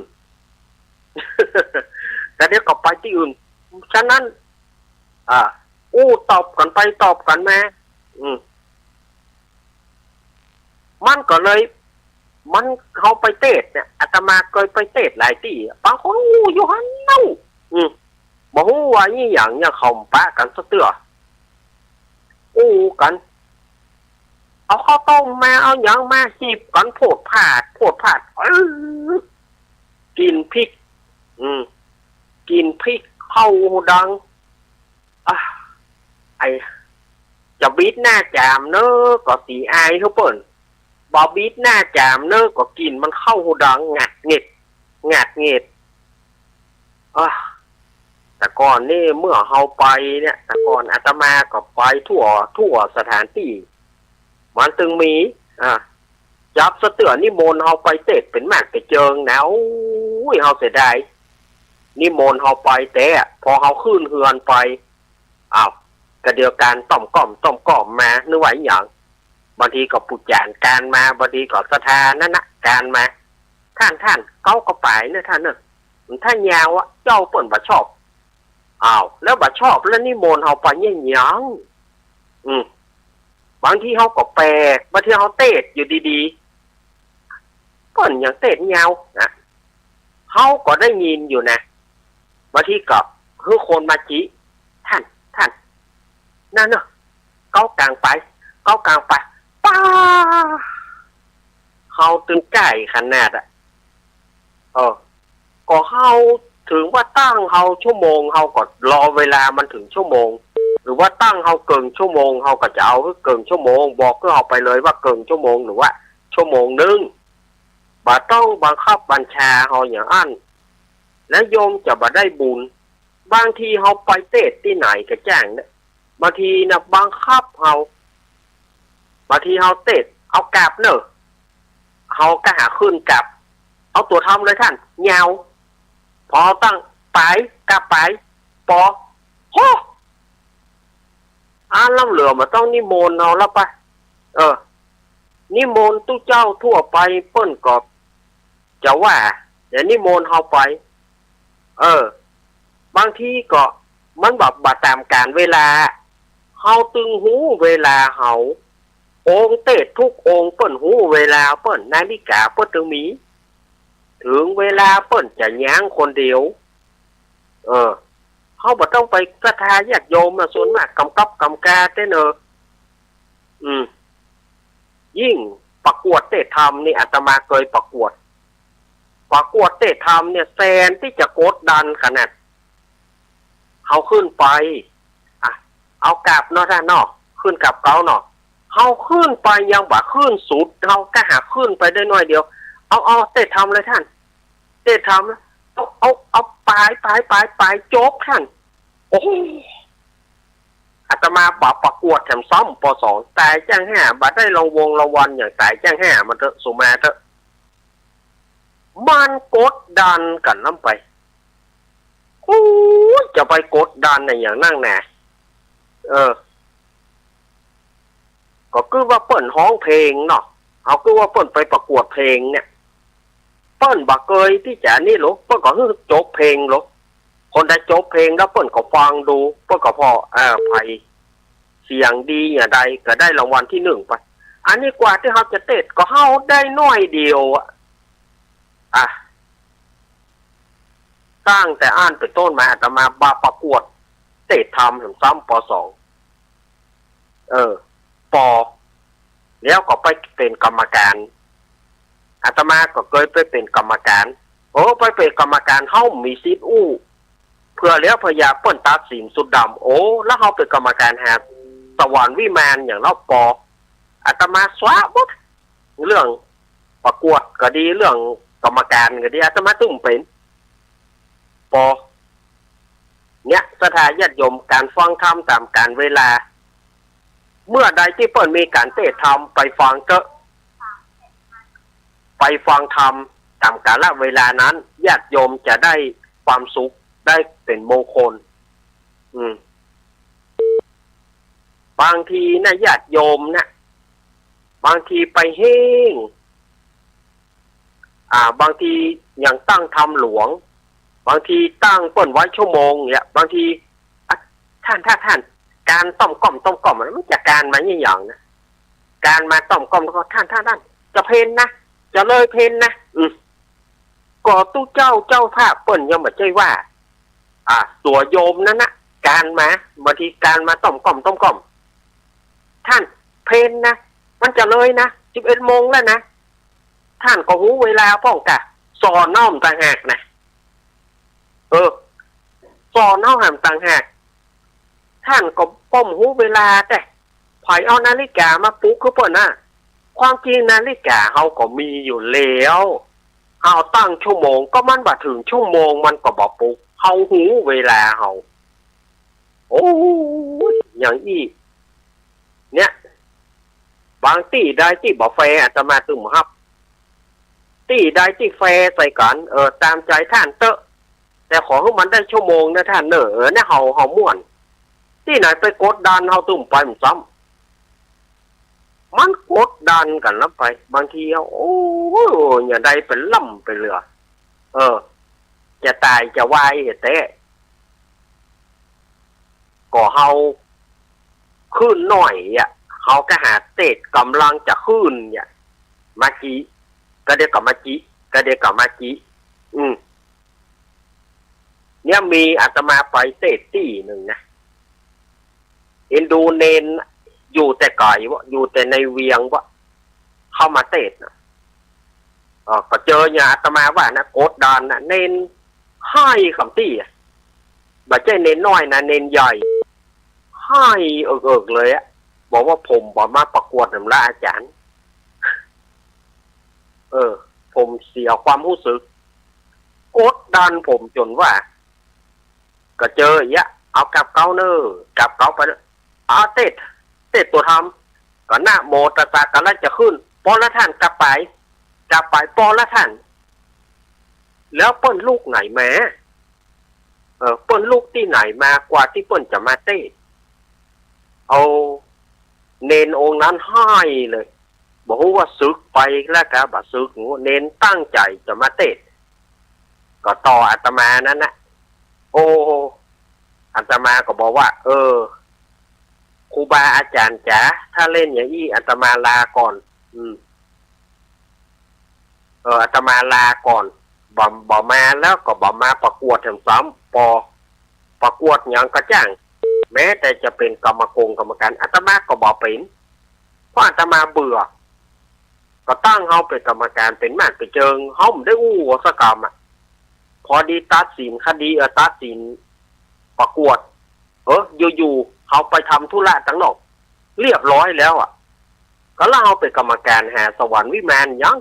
แต่เดี๋ยวก็ไปตี้อื่น ฉะนั้น อ่า อู้ตอบกั๋นไปตอบกั๋นมา อืม มันก็เลย มัน เฮาไปเตศน์เนี่ย อาตมาเกยไปเตศน์หลายตี้อะ บางคนอู้อยู่หั้นเน่า อืม บ่ฮู้ว่าอี้หยัง ยังเข้าปะกั๋นสักเตื้อ อู้กั๋น เอาข้าวต้มมา เอาหยังมา หีบกั๋นโผดผาด โผดผาด เออ กิ๋นพริก อืม กิ๋นพริกเข้าหูดัง อ่ะ ไอ้ จะบิดหน้าจามเน้อ ก็สีอายหื้อเปิ้น บ่บิดหน้าจามเน้อ ก็กลิ่นมันเข้าหูดัง งัดเง็ด งัดเง็ด อ่ะ แต่ก่อนนี่เมื่อเฮาไปเนี่ย แต่ก่อนอาตมาก็ไปทั่ว ทั่วสถานตี้ มันตึงมี อ่ะ จับสะเตื้อนิมนต์เฮาไปเตศน์เป๋นมากเป๋นเจิงนะ โอ้ย เฮาเสียดาย นิมนต์เฮาไปแต๊ พอเฮาขึ้นเฮือนไป อ้าว ก็เดี๋ยวก๋านต้อมก้อม ต้อมก้อมมา นึกว่าอีหยัง บางทีก็ปู่จ๋ารก๋านมา บางทีก็ศรัทธานั่นนะก๋านมา ท่าน ท่าน เก๊าก็ป๋ายเน้อท่านเน้อ ถ้ายาวอะ เจ้าเปิ้นบ่ชอบ อ้าว แล้วบ่ชอบแล้วนิมนต์เฮาไปเยียะหยัง อืม บางทีเฮาก็แปลก บางทีเฮาเตศน์อยู่ดีๆ ปิ้นยังเตศน์ยาวนะ เฮาก็ได้ยินอยู่นะ บางทีก็หื้อคนมาจิ ท่าน ท่าน นั่นเนาะ เก๊ากางไป เก๊ากางไป ป๊า เฮาตึงใก้ขนาดอะ เออ ก็เฮา เถิงว่าตั้งเฮาชั่วโมง เฮาก็รอเวลามันเถิงชั่วโมง หรือว่าตั้งเฮาเกิ่งชั่วโมง เฮาก็จะเอาหื้อเกิ่งชั่วโมง บอกหื้อเฮาไปเลยว่าเกิ่งชั่วโมง หรือว่าชั่วโมงนึ่ง บ่ต้องบังคับบัญชาเฮาอย่างอั้น แล้วโยมจะบ่ได้บุญ บางทีเฮาไปเตศน์ตี้ไหนก็จ้างเนี่ย บางทีนะบังคับเฮา บางทีเฮาเตศน์ เอากลับเน่อ เฮาก็หาขึ้นกลับ เอาตั๋วธรรมเลยท่าน ยาว ปอตั้งไป กลับไป ปอ โฮ อ่า ล้ำเหลือบ่ต้องนิมนต์เฮาแล้วปะ เออ นิมนต์ตุ๊เจ้าทั่วไปเปิ้นก็จะว่า เดี๋ยวนิมนต์เฮาไป เออ บางทีก็มันบ่ บ่ต๋ามก๋าลเวลา เฮาตึงฮู้เวลาเฮา องค์เตศน์ทุกองค์เปิ้นฮู้เวลาเปิ้น นาฬิกาเปิ้นตึงมี เถิงเวลาเปิ้นจะย้างคนเดียว เออ เฮาบ่ต้องไปศรัทธาญาติโยมอะ ส่วนมากกำกับกำกาเต๊อะเน่อ อืม ยิ่งประกวดเตศน์ธรรมนี่ อาตมาเกยประกวด ประกวดเตศน์ธรรมเนี่ย แสนตี้จะกดดันขนาด เฮาขึ้นไป อ่ะ เอากลับเนาะท่านเนาะ ขึ้นกลับเก๊าเนาะ เฮาขึ้นไปยังบ่ขึ้นสุด เฮาก็หาขึ้นไปได้หน้อยเดียว เอา เอาเตศน์ธรรมเลยท่าน เตศน์ธรรม เอา เอา เอาไป ไป ไป ไป จบท่าน โอ้โห อาตมาบ่ประกวดแถมซ้ำ ปอสอง ต๋ายจ้างห้า บ่ได้รางวงรางวัลอย่าง ต๋ายจ้างห้า มันเต๊อะ สุมาเต๊อะ มันกดดันกั๋นล้ำไป โอ้ย จะไปกดดันอะหยังนักหนา เออ ก็คือว่าเปิ้นฮ้องเพลงเนาะ เฮาคือว่าเปิ้นไปประกวดเพลงเนี่ย เปิ้นบ่เกยตี้จะนี่หรอก เปิ้นก็หื้อจบเพลงหรอก คนใดจบเพลงแล้วเปิ้นก็ฟังดู เปิ้นก็ผ่อ เอ่อ ใผเสียงดีอย่างใดก็ได้รางวัลตี้นึ่งไป อันนี้กว่าตี้เฮาจะเตศน์ก็เฮาได้หน้อยเดียวอะ อ่ะ ตั้งแต่อั้นเป๋นต้นมา อาตมาบ่ประกวดเตศน์ธรรมแถมซ้ำ ปอสอง เออ ปอ แล้วก็ไปเป๋นกรรมการ อาตมาก็เกยไปเป๋นกรรมการ โอ้ ไปเป๋นกรรมการ เฮามีสิทธิ์อู้ เผื่อแล้วเผื่ออยากเปิ้นตัดสินสุดดำ โอ้ แล้วเฮาเป๋นกรรมการหาสวรรค์วิมานอย่างเฮา ปอ อาตมาสวะหมด เรื่องประกวดก็ดี เรื่องกรรมการก็ดี อาตมาตึงเป๋น ปอ เนี่ย ศรัทธาญาติโยม ก๋านฟังธรรมต๋ามก๋าลเวลา เมื่อใดตี้เปิ้นมีก๋านเตศน์ธรรม ไปฟังเต๊อะ ไปฟังธรรมต๋ามกาลเวลานั้น ญาติโยมจะได้ความสุข ได้เป๋นมงคล อืม บางทีนะ ญาติโยมนะ บางทีไปเฮ้ง อ่า บางทีอย่างตั้งธรรมหลวง บางทีตั้งเปิ้นไว้ชั่วโมงเนี่ย บางที อ่ะ ท่าน ท่าน ท่าน ก๋านต้อมก้อม ต้อมก้อม มันจะก๋านมาอย่างๆ นะ ก๋านมาต้อมก้อม แล้วก็ ท่าน ท่าน ท่าน จะเพลนะ จะเลยเพลนะ อืม ก็ตุ๊เจ้า เจ้าภาพเปิ้นยังบ่ใจ้ว่า อ่ะ ตั๋วโยมนั้นนะ ก๋านมา บางทีก๋านมาต้อมก้อม ต้อมก้อม ท่าน เพลนะ มันจะเลยนะ สิบเอ็ดโมงแล้วนะ ท่านก็ฮู้เวลาพ่องกะ สอนเฮาต่างหากนะ เออ สอนเฮาแหมต่างหาก ท่านก็ป้อมฮู้เวลาแต๊ ใผเอานาฬิกามาปลุกคือเปิ้นนะ ความจริงนาฬิกาเฮาก็มีอยู่แล้ว เฮาตั้งชั่วโมง ก็มันบ่เถิงชั่วโมงมันก็บ่ปลุก เฮาฮู้เวลาเฮา โอ้ย อย่างอี้ เนี่ย บางตี้ใดตี้บ่แฟร์ อาตมาตึงบ่ฮับ ตี้ใดตี้แฟร์ใส่กั๋น เออ ต๋ามใจ๋ท่านเต๊อะ แต่ขอหื้อมันได้ชั่วโมงนะท่านเน่อ เออ เนี่ย เฮา เฮาม่วน ตี้ไหนไปกดดัน เฮาตึงไปบ่ซ้ำ มันกดดันกั๋นล้ำไป บางที โอ้ อย่างใดเป๋นล้ำไปเหลือ เออ จะต๋ายจะวายแต๊ ก็เฮาขึ้นหน้อยอะ เฮาก็หาเตศน์ก๋ำลังจะขึ้นเนี่ย มาจิ ก็เดี๋ยวก็มาจิ ก็เดี๋ยวก็มาจิ อืม เนี่ยมีอาตมาไปเตสน์ตี้นึ่งนะ เอ็นดูเณรอยู่แต่ไก๋วะ อยู่แต่ในเวียงวะ เข้ามาเตสน์นะ เออ ก็เจออย่างอาตมาว่านะ กดดันนะ เณรไห้กำตี้อะ บ่ใจ้เณรน้อยนะ เณรใหญ่ ไห้เอิกๆ เลยอะ บอกว่าผมบ่มาประกวดนำละอาจ๋ารย์ เออ ผมเสียความฮู้สึก กดดันผมจ๋นว่า ก็เจออีกอะ เอากราบเก๊าเน่อ กราบเก๊าไปเน่อ เอาเตสน์ เตสน์ตั๋วธรรม ก็นะโมตัสสะ ก๋ำลังจะขึ้น ปอละท่าน กราบไป กราบไป ปอละท่าน แล้วเปิ้นลุกไหนมา เออ เปิ้นลุกตี้ไหนมากว่าตี้เปิ้นจะมาเตสน์ เอา เณรองค์นั้นไห้เลย บ่ฮู้ว่าสึกไปแล้วกาบ่สึก เณรตั้งใจ๋จะมาเตสน์ ก็ต่ออาตมานั้นนะ โอ้ อาตมาก็บอกว่า เออ ครูบาอาจ๋ารย์จ๋า ถ้าเล่นอย่างอี้อาตมาลาก่อน อืม เออ อาตมาลาก่อน บ่ บ่มาแล้วก็บ่มาประกวดแถมซ้ำ ปอ ประกวดหยังก็จ้าง แม้แต่จะเป๋นกรรมกงกรรมการ อาตมาก็บ่เป๋น เพราะอาตมาเบื่อ ก็ตั้งเฮาเป๋นกรรมการ เป๋นม่านเป๋นเจิง เฮาบ่ได้อู้สักกำอะ พอดีตัดสินคดี เออ ตัดสินประกวด เออ อยู่ๆ เฮาไปทำธุระตังนอก เรียบร้อยแล้วอะ ก็แล้วเฮาเป๋นกรรมการหาสวรรค์วิมานหยัง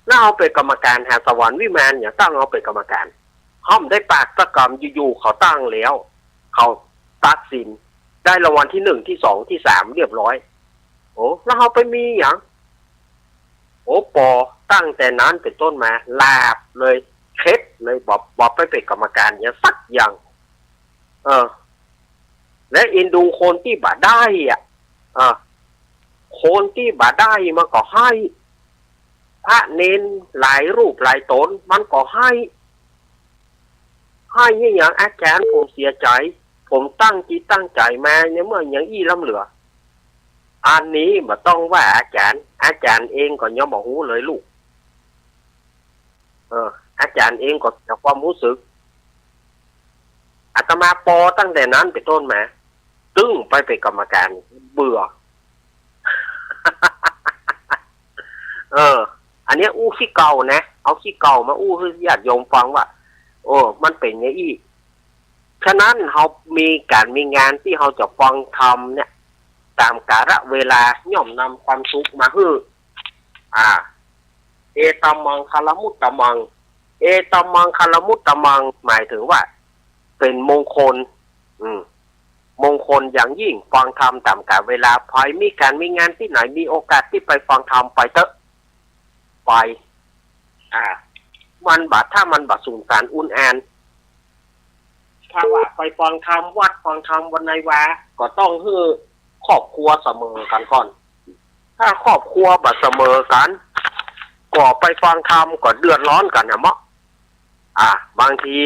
แล้วเฮาเป๋นกรรมการหาสวรรค์วิมานหยัง ตั้งเฮาเป๋นกรรมการ เฮาบ่ได้ปากสักกำ อยู่ๆ เขาตั้งแล้ว เขาตัดสิน ได้รางวัลตี้นึ่ง ตี้สอง ตี้สาม เรียบร้อย โอ้ แล้วเฮาไปมีหยัง โอ้ ปอตั้งแต่นั้นเป๋นต้นมา หลาบเลย เข็ดเลย บ่ บ่ไปเป๋นกรรมการหยังสักอย่าง เออ และเอ็นดูคนตี้บ่ได้อะ เออ คนตี้บ่ได้มันก็ไห้ พระเณรหลายรูปหลายต๋นมันก็ไห้ ไห้อะหยัง อาจ๋ารย์ ผมเสียใจ๋ ผมตั้งจิตตั้งใจ๋มาเนี่ย เมื่ออย่างอี้ล้ำเหลือ อันนี้บ่ต้องว่าอาจ๋ารย์ อาจ๋ารย์เองก็ยังบ่ฮู้เลยลูก เออ อาจ๋ารย์เองก็เสียความฮู้สึก อาตมาปอตั้งแต่นั้นเป๋นต้นมา ตึงไปเป๋นกรรมการ เบื่อ เออ อันเนี้ยอู้ขี้เก่านะ เอาขี้เก่ามาอู้หื้อญาติโยมฟังว่า โอ้ มันเป๋นอย่างอี้ ฉะนั้นเฮามีก๋านมีงานตี้เฮาจะฟังธรรมเนี่ย ต๋ามกาละเวลา ย่อมนำความสุขมาหื้อ อ่า เอตัมมังคลมุตตมัง เอตัมมังคลมุตตมัง หมายถึงว่า เป๋นมงคล อืม มงคลอย่างยิ่ง ฟังธรรมต๋ามกาละเวลา ใผมีก๋านมีงานตี้ไหน มีโอกาสตี้ไปฟังธรรม ไปเต๊อะ ไป อ่า มันบ่ ถ้ามันบ่สูญสารอุนอาน ถ้าว่าไปฟังธรรมวัด ฟังธรรมวันไหนวา ก็ต้องหื้อครอบครัวเสมอกั๋นก่อน ถ้าครอบครัวบ่เสมอกั๋น ก็ไปฟังธรรมก็เดือดร้อนกั๋นนะเมาะ อ่า บางที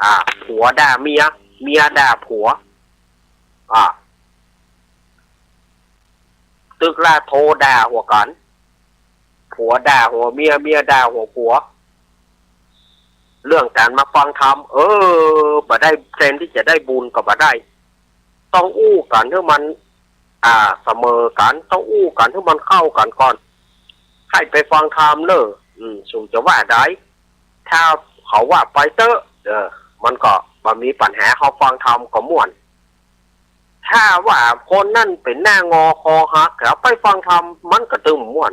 อ่า ผัวด่าเมีย เมียด่าผัว อ่า ตึกละโทด่าหัวกั๋น ผัวด่าหัวเมีย เมียด่าหัวผัว เรื่องก๋านมาฟังธรรม เออ บ่ได้ แทนตี้จะได้บุญก็บ่ได้ ต้องอู้กั๋นหื้อมัน อ่า เสมอกั๋น ต้องอู้กั๋นหื้อมันเข้ากั๋นก่อน ใค่ไปฟังธรรมเน่อ อืม สูจะว่าใด ถ้าเขาว่าไปเต๊อะ เออ มันก็บ่มีปัญหา เฮาฟังธรรมก็ม่วน ถ้าว่าคนนั้นเป๋นหน้างอคอหัก แล้วไปฟังธรรม มันก็ตึงม่วน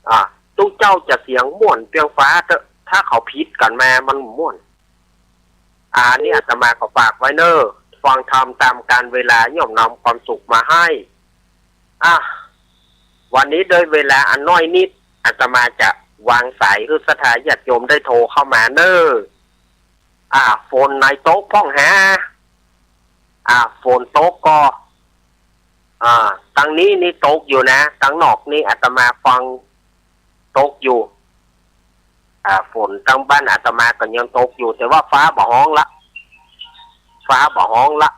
อ่า ตุ๊เจ้าจะเสียงม่วนเปียงฟ้าเต๊อะ ถ้าเขาผิดกั๋นมา มันม่วน อ่า นี่อาตมาก็ฝากไว้เน่อ ฟังธรรมต๋ามกาลเวลาย่อมนำความสุขมาให้ อ่ะ วันนี้ด้วยเวลาอันน้อยนิด อาตมาจะวางสายหื้อศรัทธาญาติโยมได้โทรเข้ามาเน่อ อ่า ฝนไหนตกพ่องหา อ่า ฝนตกก็ อ่า ตังนี้นี่ตกอยู่นะ ตังนอกนี่อาตมาฟังตกอยู่ อ่า ฝนตังบ้านอาตมาก็ยังตกอยู่ แต่ว่าฟ้าบ่ฮ้องละ ฟ้าบ่ฮ้องละ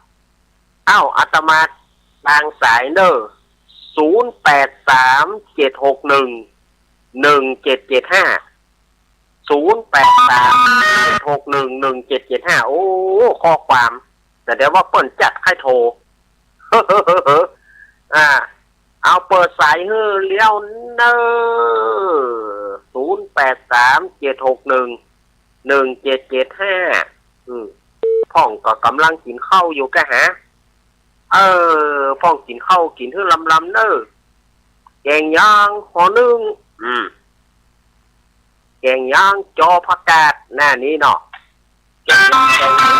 อ้าว อาตมาวางสายเน่อ ศูนย์แปดสาม เจ็ดหกหนึ่ง หนึ่งเจ็ดเจ็ดห้า ศูนย์แปดสาม เจ็ดหกหนึ่ง หนึ่งเจ็ดเจ็ดห้า โอ้ ข้อความ แต่เดี๋ยวว่าเปิ้นจัดใค่โทร อ่า เอาเปิดสายหื้อแล้วเน่อ ศูนย์แปดสาม เจ็ดหกหนึ่ง หนึ่งเจ็ดเจ็ดห้า อืม พ่องก็ก่ำลังกิ๋นข้าวอยู่กะหา เออ พ่องกิ๋นข้าวกิ๋นหื้อลำๆ เน่อ แกงยางห่อนึ่ง อืม แกงยางจอผักกาด หน้านี้เนาะ แกงยาง แกงยาง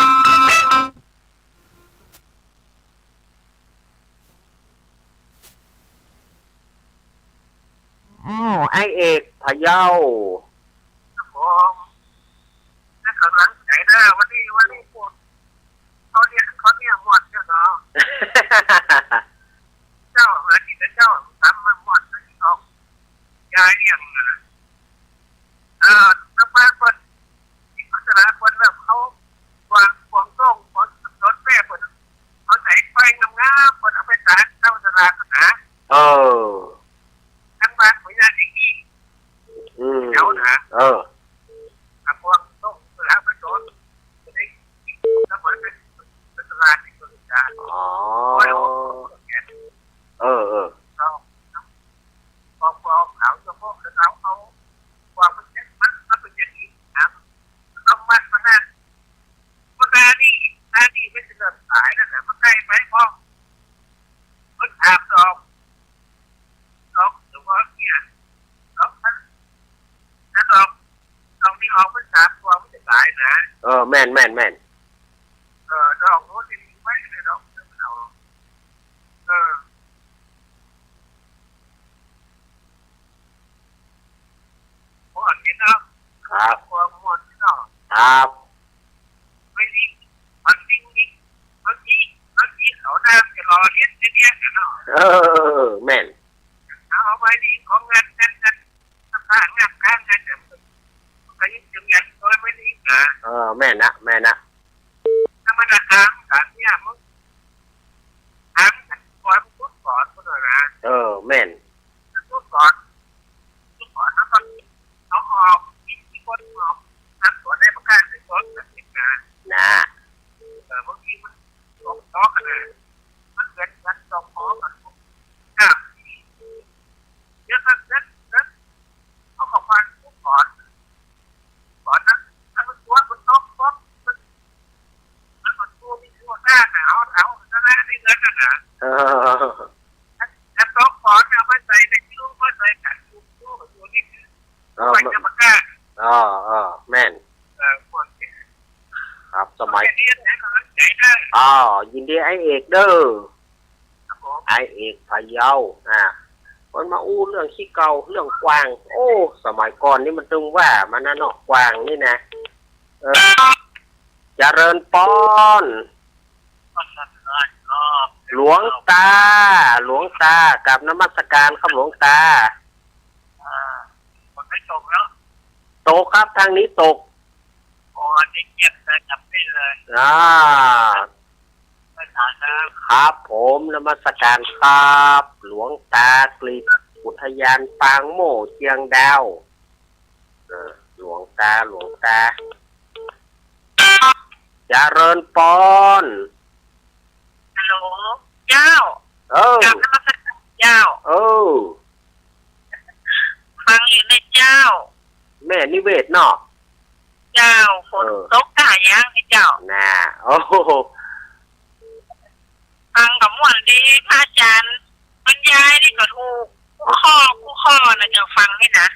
อ้าว ไอ้เอกพะเยา ครับผม ให้ก่ำลังใจ๋เน่อ วันนี้ วันนี้พวกเขาเรียก เขาเรียกม่วนเจ้าเนาะ เจ้า หากิ๋นเจ้า ต๋ำมันม่วน ออก ยายเลี้ยงน่ะ เออ ตางบ้านเปิ้น มีพัฒนาคนแบบเขา กวาง กวางตุ้ง กวางสดแม่เปิ้น เอาใส่ไฟงามๆ เปิ้นเอาไปตากเจ้าตลาดนะ เออ ตางบ้านเปิ้นย่านอย่างอี้ อืม เจ้านะ เออ เอากวางตุ้ง เอาไปสด แล้วเปิ้นไป ไปตลาดนี่เปิ้นจะ อ๋อ เออ เออ เอา พอ พอเอาขาวเฉพาะ เอา เอาความมันเจ็บ มัน มันเป็นอย่างนี้นะ เอามัดมันนะ มันนานี่ นานี่ไม่เสนอขายนั่นแหละ มันใกล้ไปพอ มันถามดอก ดอก เดี๋ยวว่าเนี่ย ดอกมัน ถ้าดอก ดอกนี่ออกเป็นสามตัว มันจะขายนะ เออ แม่น แม่น แม่น เออ ดอกโน้นจะมีไว้เลย ดอกเดียวมันเอา เออ ม่วนดีเนาะ ครับ ม่วน ม่วนดีเนาะ ครับ ไม่ดี มันดี มันดี มันดี เขาน่าจะรอเฮ็ดเฮ็ดเฮ็ดกันเนาะ เออ แม่น เอาไว้ดี ของงาน งาน งาน งาน งาน งาน ก็ยิ่งจะมีอันน้อยไม่ดีนะ เออ แม่นนะ แม่นนะ ธรรมดา ถาม ถามเนี่ย มึง ถามก่อน มึงพูดก่อน พูดก่อนนะ เออ แม่น พูดก่อน พูดก่อน แล้วก็เอาออก มี มีคนออก ถามก่อนได้ประกาศเป็นคนแบบนี้นะ นะ เออ บางทีมัน สองข้อกันนะ มันเหมือนกันสองข้อกัน อ่ะ เดี๋ยวกันนะ นะ เอาของมันก่อน ก่อนนะ ถ้ามันตัวมันตกป๊อก มัน มันก็ตัวมีตัวกล้านะ เอา เอาชนะได้เงินนะนะ เออ ถ้า ถ้าตกก่อนเนี่ย เอามาใส่ในคิ้ว มาใส่กัน คิ้ว คิ้ว คิ้วนี่คือ เออ มันจะประกาศ เออ เออ แม่น เออ คนที่ ครับ สมัย เรียนให้กำลังใจได้ อ้าว ยินดีไอ้เอกเด้อ ครับผม ไอ้เอกพะเยา อ่า มันมาอู้เรื่องขี้เก่า เรื่องกวาง โอ้ สมัยก่อนนี่มันตึงว่ามันนะเนาะ กวางนี่นะ เออ เจริญปอน หลวงตา หลวงตา กราบนมัสการครับหลวงตา อ่า ฝนไม่ตกเนาะ ตกครับ ทางนี้ตก อ๋อ อันนี้เงียบเลย จับได้เลย อ่า ไม่ถามนะ ครับผม นมัสการครับ หลวงตากฤษ อุทยานปางโม่เจียงดาว เออ หลวงตา หลวงตา เจริญปอน ฮัลโหล เจ้า เออ กราบนมัสการเจ้า เออ ฟังอยู่นะเจ้า แม่นิเวศเนาะ เจ้า ฝน เออ ตกกะยังไอ้เจ้า น่ะ โอ้โห ฟังก็ม่วนดี พระอาจารย์บรรยายนี่ก็ถูก คู่ข้อ คู่ข้อนะเจ้า ฟังนี่นะ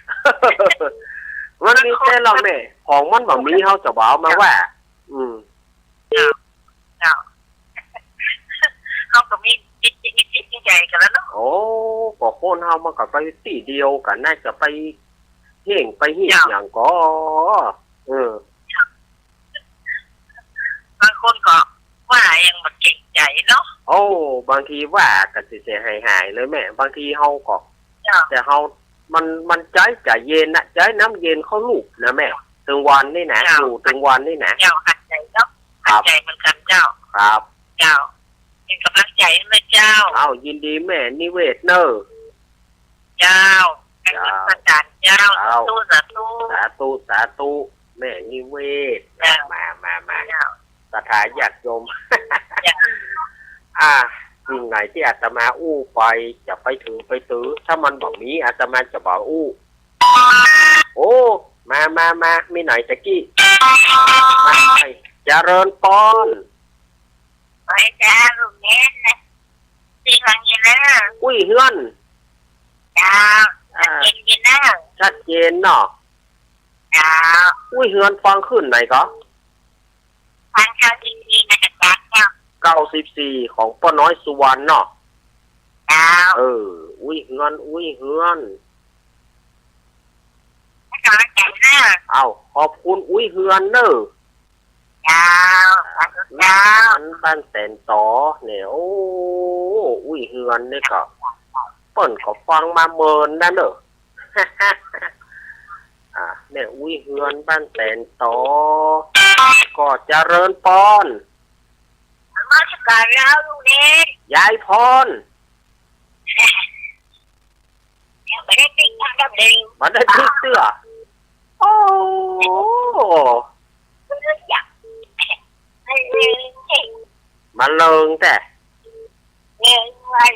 มันมีแต่ละแม่ ของมันบ่มี เฮาจะบ่เอามาว่า อืม เจ้า เจ้า เฮาก็มีจิต จิต จิตใหญ่กันแล้วเนาะ โอ้ ก็คนเฮามันก็ไปตี้เดียวกั๋น น่าจะไปเฮ่งไปเฮี้ยง เจ้า หยังก่อ เออ บางคนก็ว่ายังบ่เกรงใจเนาะ โอ้ บางทีว่าก็เสียหายๆ เลยแม่ บางทีเฮาก็ เจ้า แต่เฮา มัน มันใจ๊ ใจ๊เย็นนะ ใจ๊น้ำเย็นเข้าลูบนะแม่ ตึงวันนี่นะ เจ้า อยู่ตึงวันนี่นะ เจ้า หัดใจ๋เนาะ ครับ หัดใจ๋เหมือนกั๋นเจ้า ครับ เจ้า เป็นกำลัง ใจ๋เลยเจ้า เอ้า ยินดีแม่นิเวศเน่อ เจ้า เจ้า นมัสก๋านเจ้า เจ้า สาธุ สาธุ สาธุ สาธุ แม่นิเวศ เจ้า มา มา มา เจ้า ศรัทธาญาติโยม เจ้า อ่า สิ่งไหนตี้อาตมาอู้ไป จะไปถือไปถือ ถ้ามันบ่มีอาตมาจะบ่อู้ โอ้ มา มา มา มีไหนตะกี้ มา เจริญปอน ไหว้เจ้า ลูกเน้นนะ ตี้ฟังอยู่เน่อ อุ้ยเฮือน เจ้า อ่า ชัดเจนอยู่เน่อ ชัดเจนเนาะ เจ้า อุ้ยเฮือนฟังคลื่นไหนก่อ ฟังเก้าสิบสี่นะเจ้า เก้าสิบสี่ของป้อน้อยสุวรรณเนาะ เจ้า เออ อุ้ยเฮือน อุ้ยเฮือน ให้กำลังใจเน่อ เอ้า ขอบคุณอุ้ยเฮือนเน่อ เจ้า สาธุเจ้า อันบ้านแสนตอเนี่ย โอ้ อุ้ยเฮือนนี่ก็ เปิ้นก็ฟังมาเมินนะเน่อ อ่า แม่อุ้ยเฮือนบ้านแสนตอ ก็เจริญปอน นมัสก๋านเจ้า ลูกเน้น ยายพร ยังบ่ได้ปิ๊กอันดับหนึ่ง บ่ได้ปิ๊กเตื้อ โอ้ อยาก มาเลิงแต๊ เลิงวัน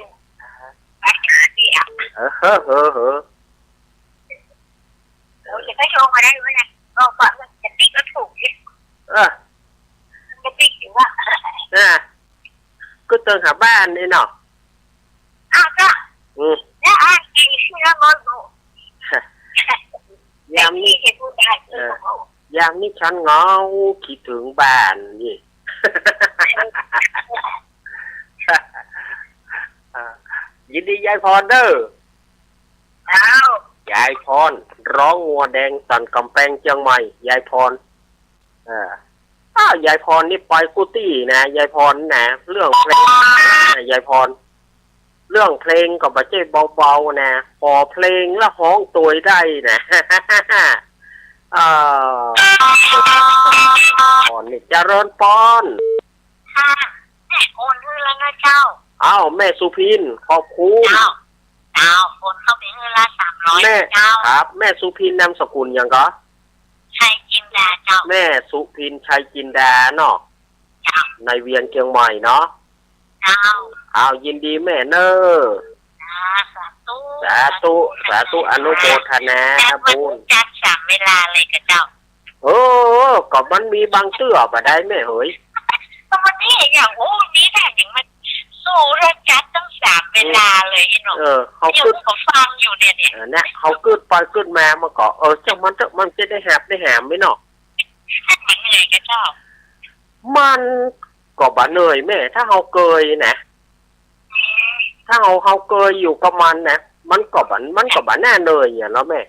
ไปหาเสีย เออ เฮ้อ เฮ้อ เฮ้อ เดี๋ยวจะไปโทรมาได้ไหมนะ บอกว่ามันจะปิ๊กก็ถูกสิ เออ มันจะปิ๊กอยู่ว่า อ่า ก็เติงหาบ้านนี่เนาะ อ้าว ก็ อืม แล้วอ่านอีกทีละบท ยามนี้ เห็นผู้ชาย เออ ยามนี้ฉันเหงา คิดถึงบ้านนี่ อ่า ยินดียายพรเด้อ เจ้า ยายพร ร้องงัวแดงสั่นก๋ำแปงเจียงใหม่ ยายพร เออ อ้าว ยายพรนี่ไปกู้ตี้นะ ยายพรนะ เรื่องเพลงนะ ยายพร เรื่องเพลงก็บ่ใจ้เบาๆ นะ ขอเพลงละฮ้องตวยได้นะ เออ พรนี่ เจริญปอน ค่ะ แม่โอนคืนแล้วนะเจ้า อ้าว แม่สุพิน ขอบคุณ เจ้า เจ้า โอนเข้าไปคืนละสามร้อย แม่ เจ้า ครับ แม่สุพินนามสกุลหยังก่อ ชัยจินดาเจ้า แม่สุพิน ชัยจินดาเนาะ เจ้า ในเวียงเจียงใหม่เนาะ เจ้า อ้าว ยินดีแม่เน่อ จ้า สาธุ สาธุ สาธุ อนุโมทนาบุญ จัดสามเวลาเลยกะเจ้า เออ ก็มันมีบางเตื้อบ่ได้แม่เหย ก็มันมีอย่าง โอ้ มีแท้จริง มันสู้เรื่องจัดตั้งสามเวลาเลยเนาะ เออ เขา ยัง กึ๊ด ก็ฟังอยู่เนี่ย เนี่ย เออ เนี่ย เขากึ๊ดไปกึ๊ดมา มันก็ เออ จ้างมันเต๊อะ มันจะได้หับได้หามไหมเนาะ มันเหนื่อยกะเจ้า มันก็บ่เหนื่อยแม่ ถ้าเฮาเกยนะ ถ้าเฮา เฮาเกยอยู่กับมันนะ มันก็บ่ มันก็บ่น่าเหนื่อยอะเนาะแม่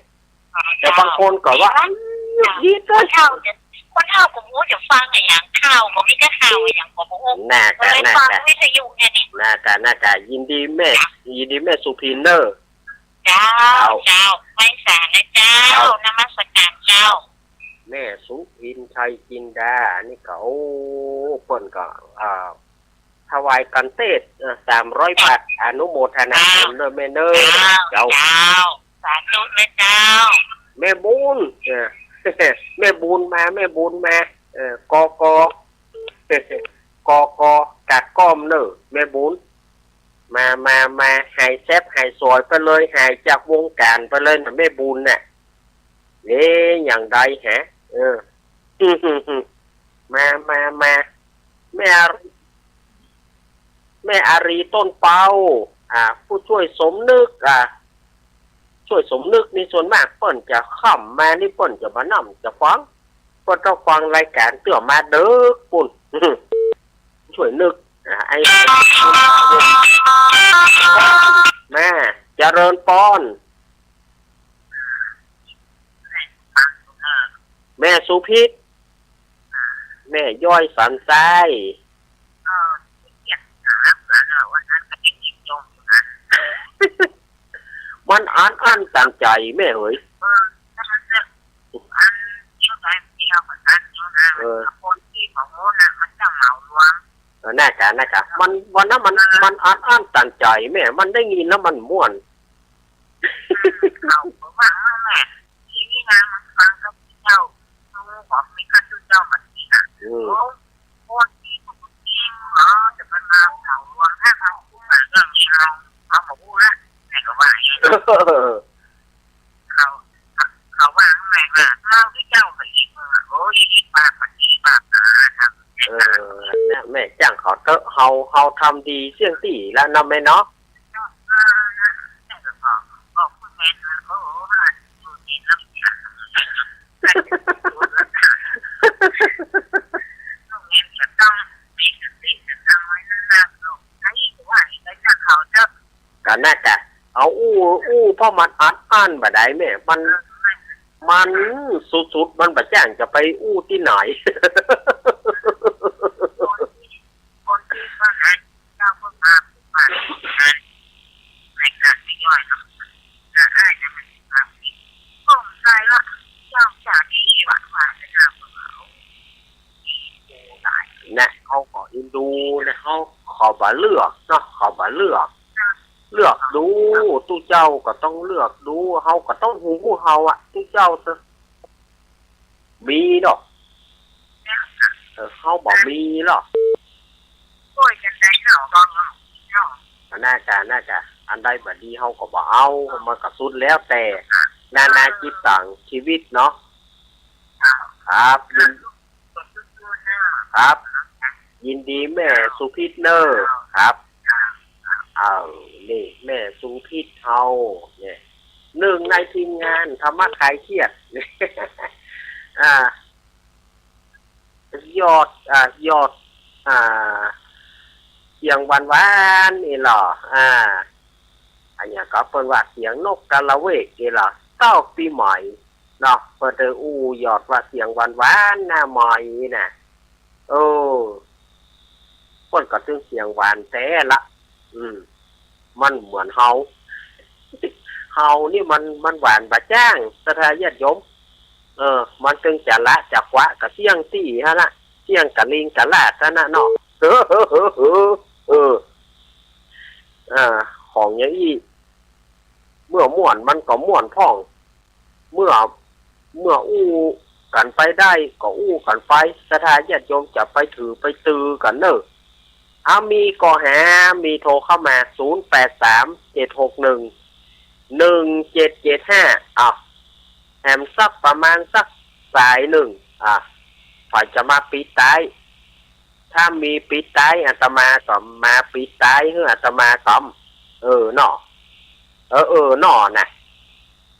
แต่บางคนก็ว่า เอ้ย หงุดหงิด คนเฒ่าจะ คนเฒ่าก็บ่ฮู้จะฟังอะหยัง ข่าวก็มีแต่ข่าวอะหยังก็บ่ฮู้ น่ากะ ก็เลย น่ากะ ฟังวิทยุเนี่ยนี่ น่ากะ น่ากะ ยินดีแม่ จ้ะ ยินดีแม่สุพินเน่อ เจ้า เจ้า เจ้า ไหว้สานะเจ้า เจ้า นมัสการเจ้า แม่สุพิน ชัยจินดา อันนี้ก็ โอ้ เปิ้นก็ อ่า ถวายกัณฑ์เตศ เอ่อ สามร้อยบาท อนุโมทนาบุญด้วยแม่เน่อ เจ้า เจ้า เจ้า สาธุนะเจ้า แม่บุญ เออ แม่บุญมา แม่บุญมา เออ กก กก กาดก้อมเน่อ แม่บุญ มา มา มา หายแซบหายสวยไปเลย หายจากวงการไปเลยนะแม่บุญน่ะ เอ๊ะ อย่างใดฮะ เออ มา มา มา แม่อารี แม่อารีต้นเปา อ่า ผู้ช่วยสมนึก อ่า ช่วยสมนึกนี่ส่วนมากเปิ้นจะค่ำมานี่เปิ้นจะบ่นำจะฟัง เปิ้นต้องฟังรายการเตื้อมาเดิกปุ้น ช่วยนึก อ่า ไอ้ มา เจริญปอน แม่สุพิษ แม่ย้อยสันทราย เออ ขี้เกียจหาเผื่อเนอะ วันนั้นก็ยังยินยงอยู่นะ มันอั้นอั้นตันใจ๋แม่เหย เออ ถ้ามันเลือกอันเดียวได้เดียวก็อันเดียวนะ เออ คนที่ของโน้นน่ะ มันจะเหมารวม เออ น่ากะ น่ากะ มัน วันนั้นมัน มันอัดอั้นตันใจ๋แม่ มันได้ยินแล้วมันม่วน เขาก็ว่าแม่ ทีนี้นะมันฟังกับเจ้า เขาบอกมีข้าเจ้าแบบนี้นะ อืม โอ้ โคตรดี โคตรดี อ๋อ แต่มันมาเขารวมถ้าเขาพูดมาเรื่องนี้เรา เขาบอกพูดละ แต่ก็ว่าอย่างนี้ เขา เขาว่าไงว่า เล่าที่เจ้าไปอีก โอ้ย อีกปากมันอีกปากอ่ะ เออ เนี่ย แม่จ้างเขาเต๊อะ เฮา เฮาทำดีเสี้ยงตี้ละเนาะแม่เนาะ ก็น่ากะ เอาอู้ อู้ เพราะมันอัดอั้นบ่ได้แม่ มัน มันสุดๆ มันบ่จ้างจะไปอู้ตี้ไหน คนที่ว่าหาเจ้าเพิ่งมาปฏิบัตินะ ในการไม่ย่อยเนาะ อ่ะ อ้ายนะ มัน อ่ะ ผมใส่ละ เจ้าจ่าที่หวานหวานจะทำของเขา นะ เขาก็อินดูนะ เขา เขาบ่เลือกเนาะ เขาบ่เลือก เลือกดู ตุ๊เจ้าก็ต้องเลือกดู เฮาก็ต้องฮู้เฮาอะ ตุ๊เจ้าเตอะ มีดอก เออ เฮาบ่มีหรอก โอ้ย จังใด๋เนาะ บ่เนาะ เนาะ อันน่ากะ น่ากะ อันใดบ่ดีเฮาก็บ่เอา มันก็สุดแล้วแต่นานาจิตตังชีวิตเนาะ ครับ ยิน ครับ ยินดีแม่สุพิษเน่อ ครับ เออ นี่แม่สุพิษเฮาเนี่ย หนึ่งในทีมงานธรรมะคลายเครียด อ่า ยอด อ่า ยอด อ่า เสียงหวานๆ นี่เหรอ อ่า อันเนี้ยก็เปิ้นว่าเสียงนกกาละเวกนี่เหรอ ตอกปี๋ใหม่เนาะ เปิ้นเตออู้ยอดว่าเสียงหวานๆ หน้าใหม่น่ะ เออ เปิ้นก็ตึงเสียงหวานแต๊ละ อืม มันเหมือนเฮา เฮานี่มัน มันหวานบ่จ้าง ศรัทธาญาติโยม เออ มันตึงจะละจะกวะกะเสี้ยงตี้หั้นละ เสี้ยงกะลิงกะลาดหั้นนะเนาะ เออ เออ เออ อ่า ของอย่างอี้ เมื่อม่วนมันก็ม่วนพ่อง เมื่อ เมื่ออู้กั๋นไปได้ก็อู้กั๋นไป ศรัทธาญาติโยมจะไปถือไปตือกั๋นเน่อ เอามีก็แหม มีโทรเข้ามา ศูนย์แปดสาม เจ็ดหกหนึ่ง หนึ่งเจ็ดเจ็ดห้า อ้าว แหมสักประมาณสักสายนึ่ง อ่ะ ใผจะมาปิดต๊าย ถ้ามีปิดต๊าย อาตมาก็มาปิดต๊ายหื้ออาตมาต๋อม เออ เนาะ เออ เออ เนาะ น่ะ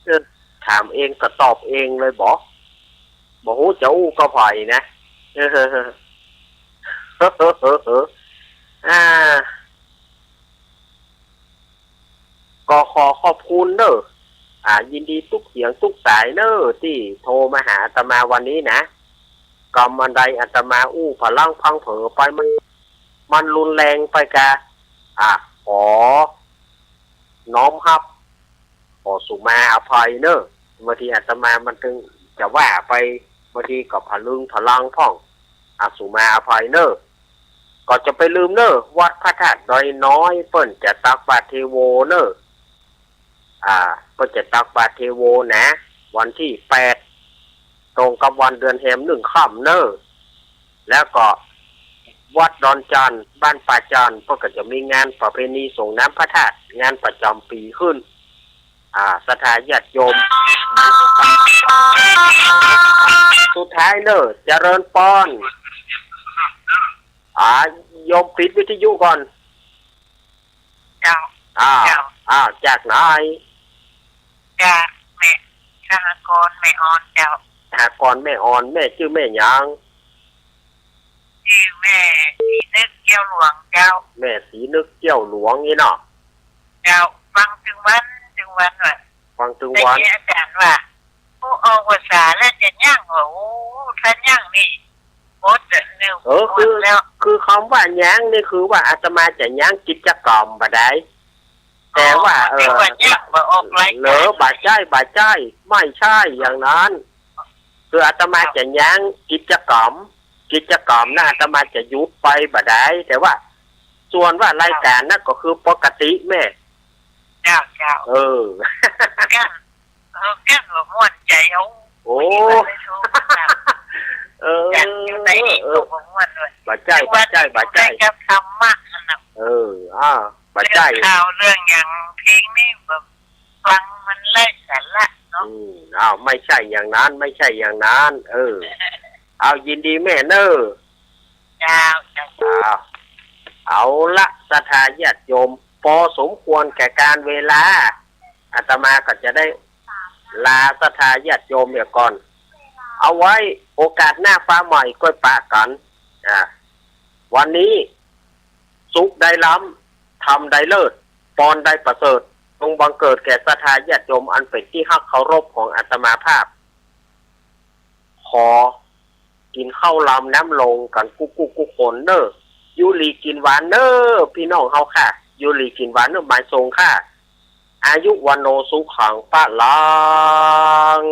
เออ ถามเองก็ตอบเองเลยบ่ บ่ฮู้จะอู้กับใผนะ เออ อ่า ก็ขอขอบคุณเน่อ อ่า ยินดีตุ๊กเสียงตุ๊กสายเน่อ ตี้โทรมาหาอาตมาวันนี้นะ กำอันใดอาตมาอู้ผลังพลั้งเผลอไป มัน มันรุนแรงไปกา อ่ะ ขอน้อมฮับ ขอสุมาอภัยเน่อ บางทีอาตมามันตึงจะว่าไป บางทีก็ผะลึงผะลังพ่อง อ่ะ สุมาอภัยเน่อ ก็จะไปลืมเน่อ วัดพระธาตุดอยน้อย เปิ้นจะตักบาตรเทโวเน่อ อ่า เปิ้นจะตักบาตรเทโวนะ วันตี้แปด ตรงกับวันเดือนแฮมหนึ่งค่ำเน่อ แล้วก็วัดดอนจาน บ้านป่าจาน เปิ้นก็จะมีงานประเพณีส่งน้ำพระธาตุ งานประจ๋ำปี๋ขึ้น อ่า ศรัทธาญาติโยม สุดท้ายเน่อ เจริญปอน อ่า โยมปิดวิทยุก่อน เจ้า อ้าว เจ้า อ้าว จากไหน จากแม่ สหกรณ์แม่อ่อนเจ้า สหกรณ์แม่อ่อน แม่จื้อแม่หยัง จื้อแม่ศรีนึกเกี้ยวหลวงเจ้า แม่ศรีนึกเกี้ยวหลวงนี่เนาะ เจ้า ฟังตึงวัน ตึงวันว่ะ ฟังตึงวัน แต่อาจ๋ารย์ว่า ผู้ออกพรรษาแล้วจะยั้งว่า โอ้ ถ้ายั้งนี่ หมดอะ เนี่ย เออ หมดแล้ว คือ คือคำว่ายั้งนี่คือว่าอาตมาจะยั้งกิจกรรมบ่ได้ แต่ว่า อ๋อ เออ แต่ว่ายั้งบ่ออกรายการ เหรอ บ่ใจ้ บ่ใจ้ ไม่ใช่อย่างนั้น คืออาตมาจะยั้งกิจกรรม กิจกรรมนะอาตมาจะหยุดไปบ่ได้ แต่ว่าส่วนว่ารายการนะก็คือปกติแม่ เจ้า เจ้า เออ แก้ง เออ แก้งบ่ม่วนใจ๋ เอา โอ้ วันนี้บ่ได้โทรมา เออ อย่างอยู่ในนี้ เออ ก็บ่ม่วนด้วย บ่ใจ้ บ่ใจ้ บ่ใจ้ กับธรรมะนั่นน่ะ เออ อ่า บ่ใจ้ เรื่องข่าวเรื่องหยัง เพลงนี้แบบฟังมันไร้สาระเนาะ อืม อ้าว ไม่ใช่อย่างนั้น ไม่ใช่อย่างนั้น เออ เอา ยินดีแม่เน่อ เจ้า เจ้า อ่า เอาละ ศรัทธาญาติโยม ปอสมควรแก่กาลเวลา อาตมาก็จะได้ลาศรัทธาญาติโยมเหียก่อน เอาไว้โอกาสหน้าฟ้าใหม่ก้อยปะกั๋น อ่า วันนี้สุขได้ล้ำ ธรรมได้เลิศ ปอนได้ประเสริฐ จงบังเกิดแก่ศรัทธาญาติโยมอันเป๋นตี้ฮักเคารพของอาตมาภาพ ขอกิ๋นข้าวลำน้ำลงกั๋นกู้ๆกู้คนเน่อ อยู่หลีกิ๋นหวานเน่อ ปี้น้องเฮาค่ะ อยู่หลีกิ๋นหวานเน่อ หมายสงฆ์ค่ะ อายุ วัณโณ สุขัง พะลัง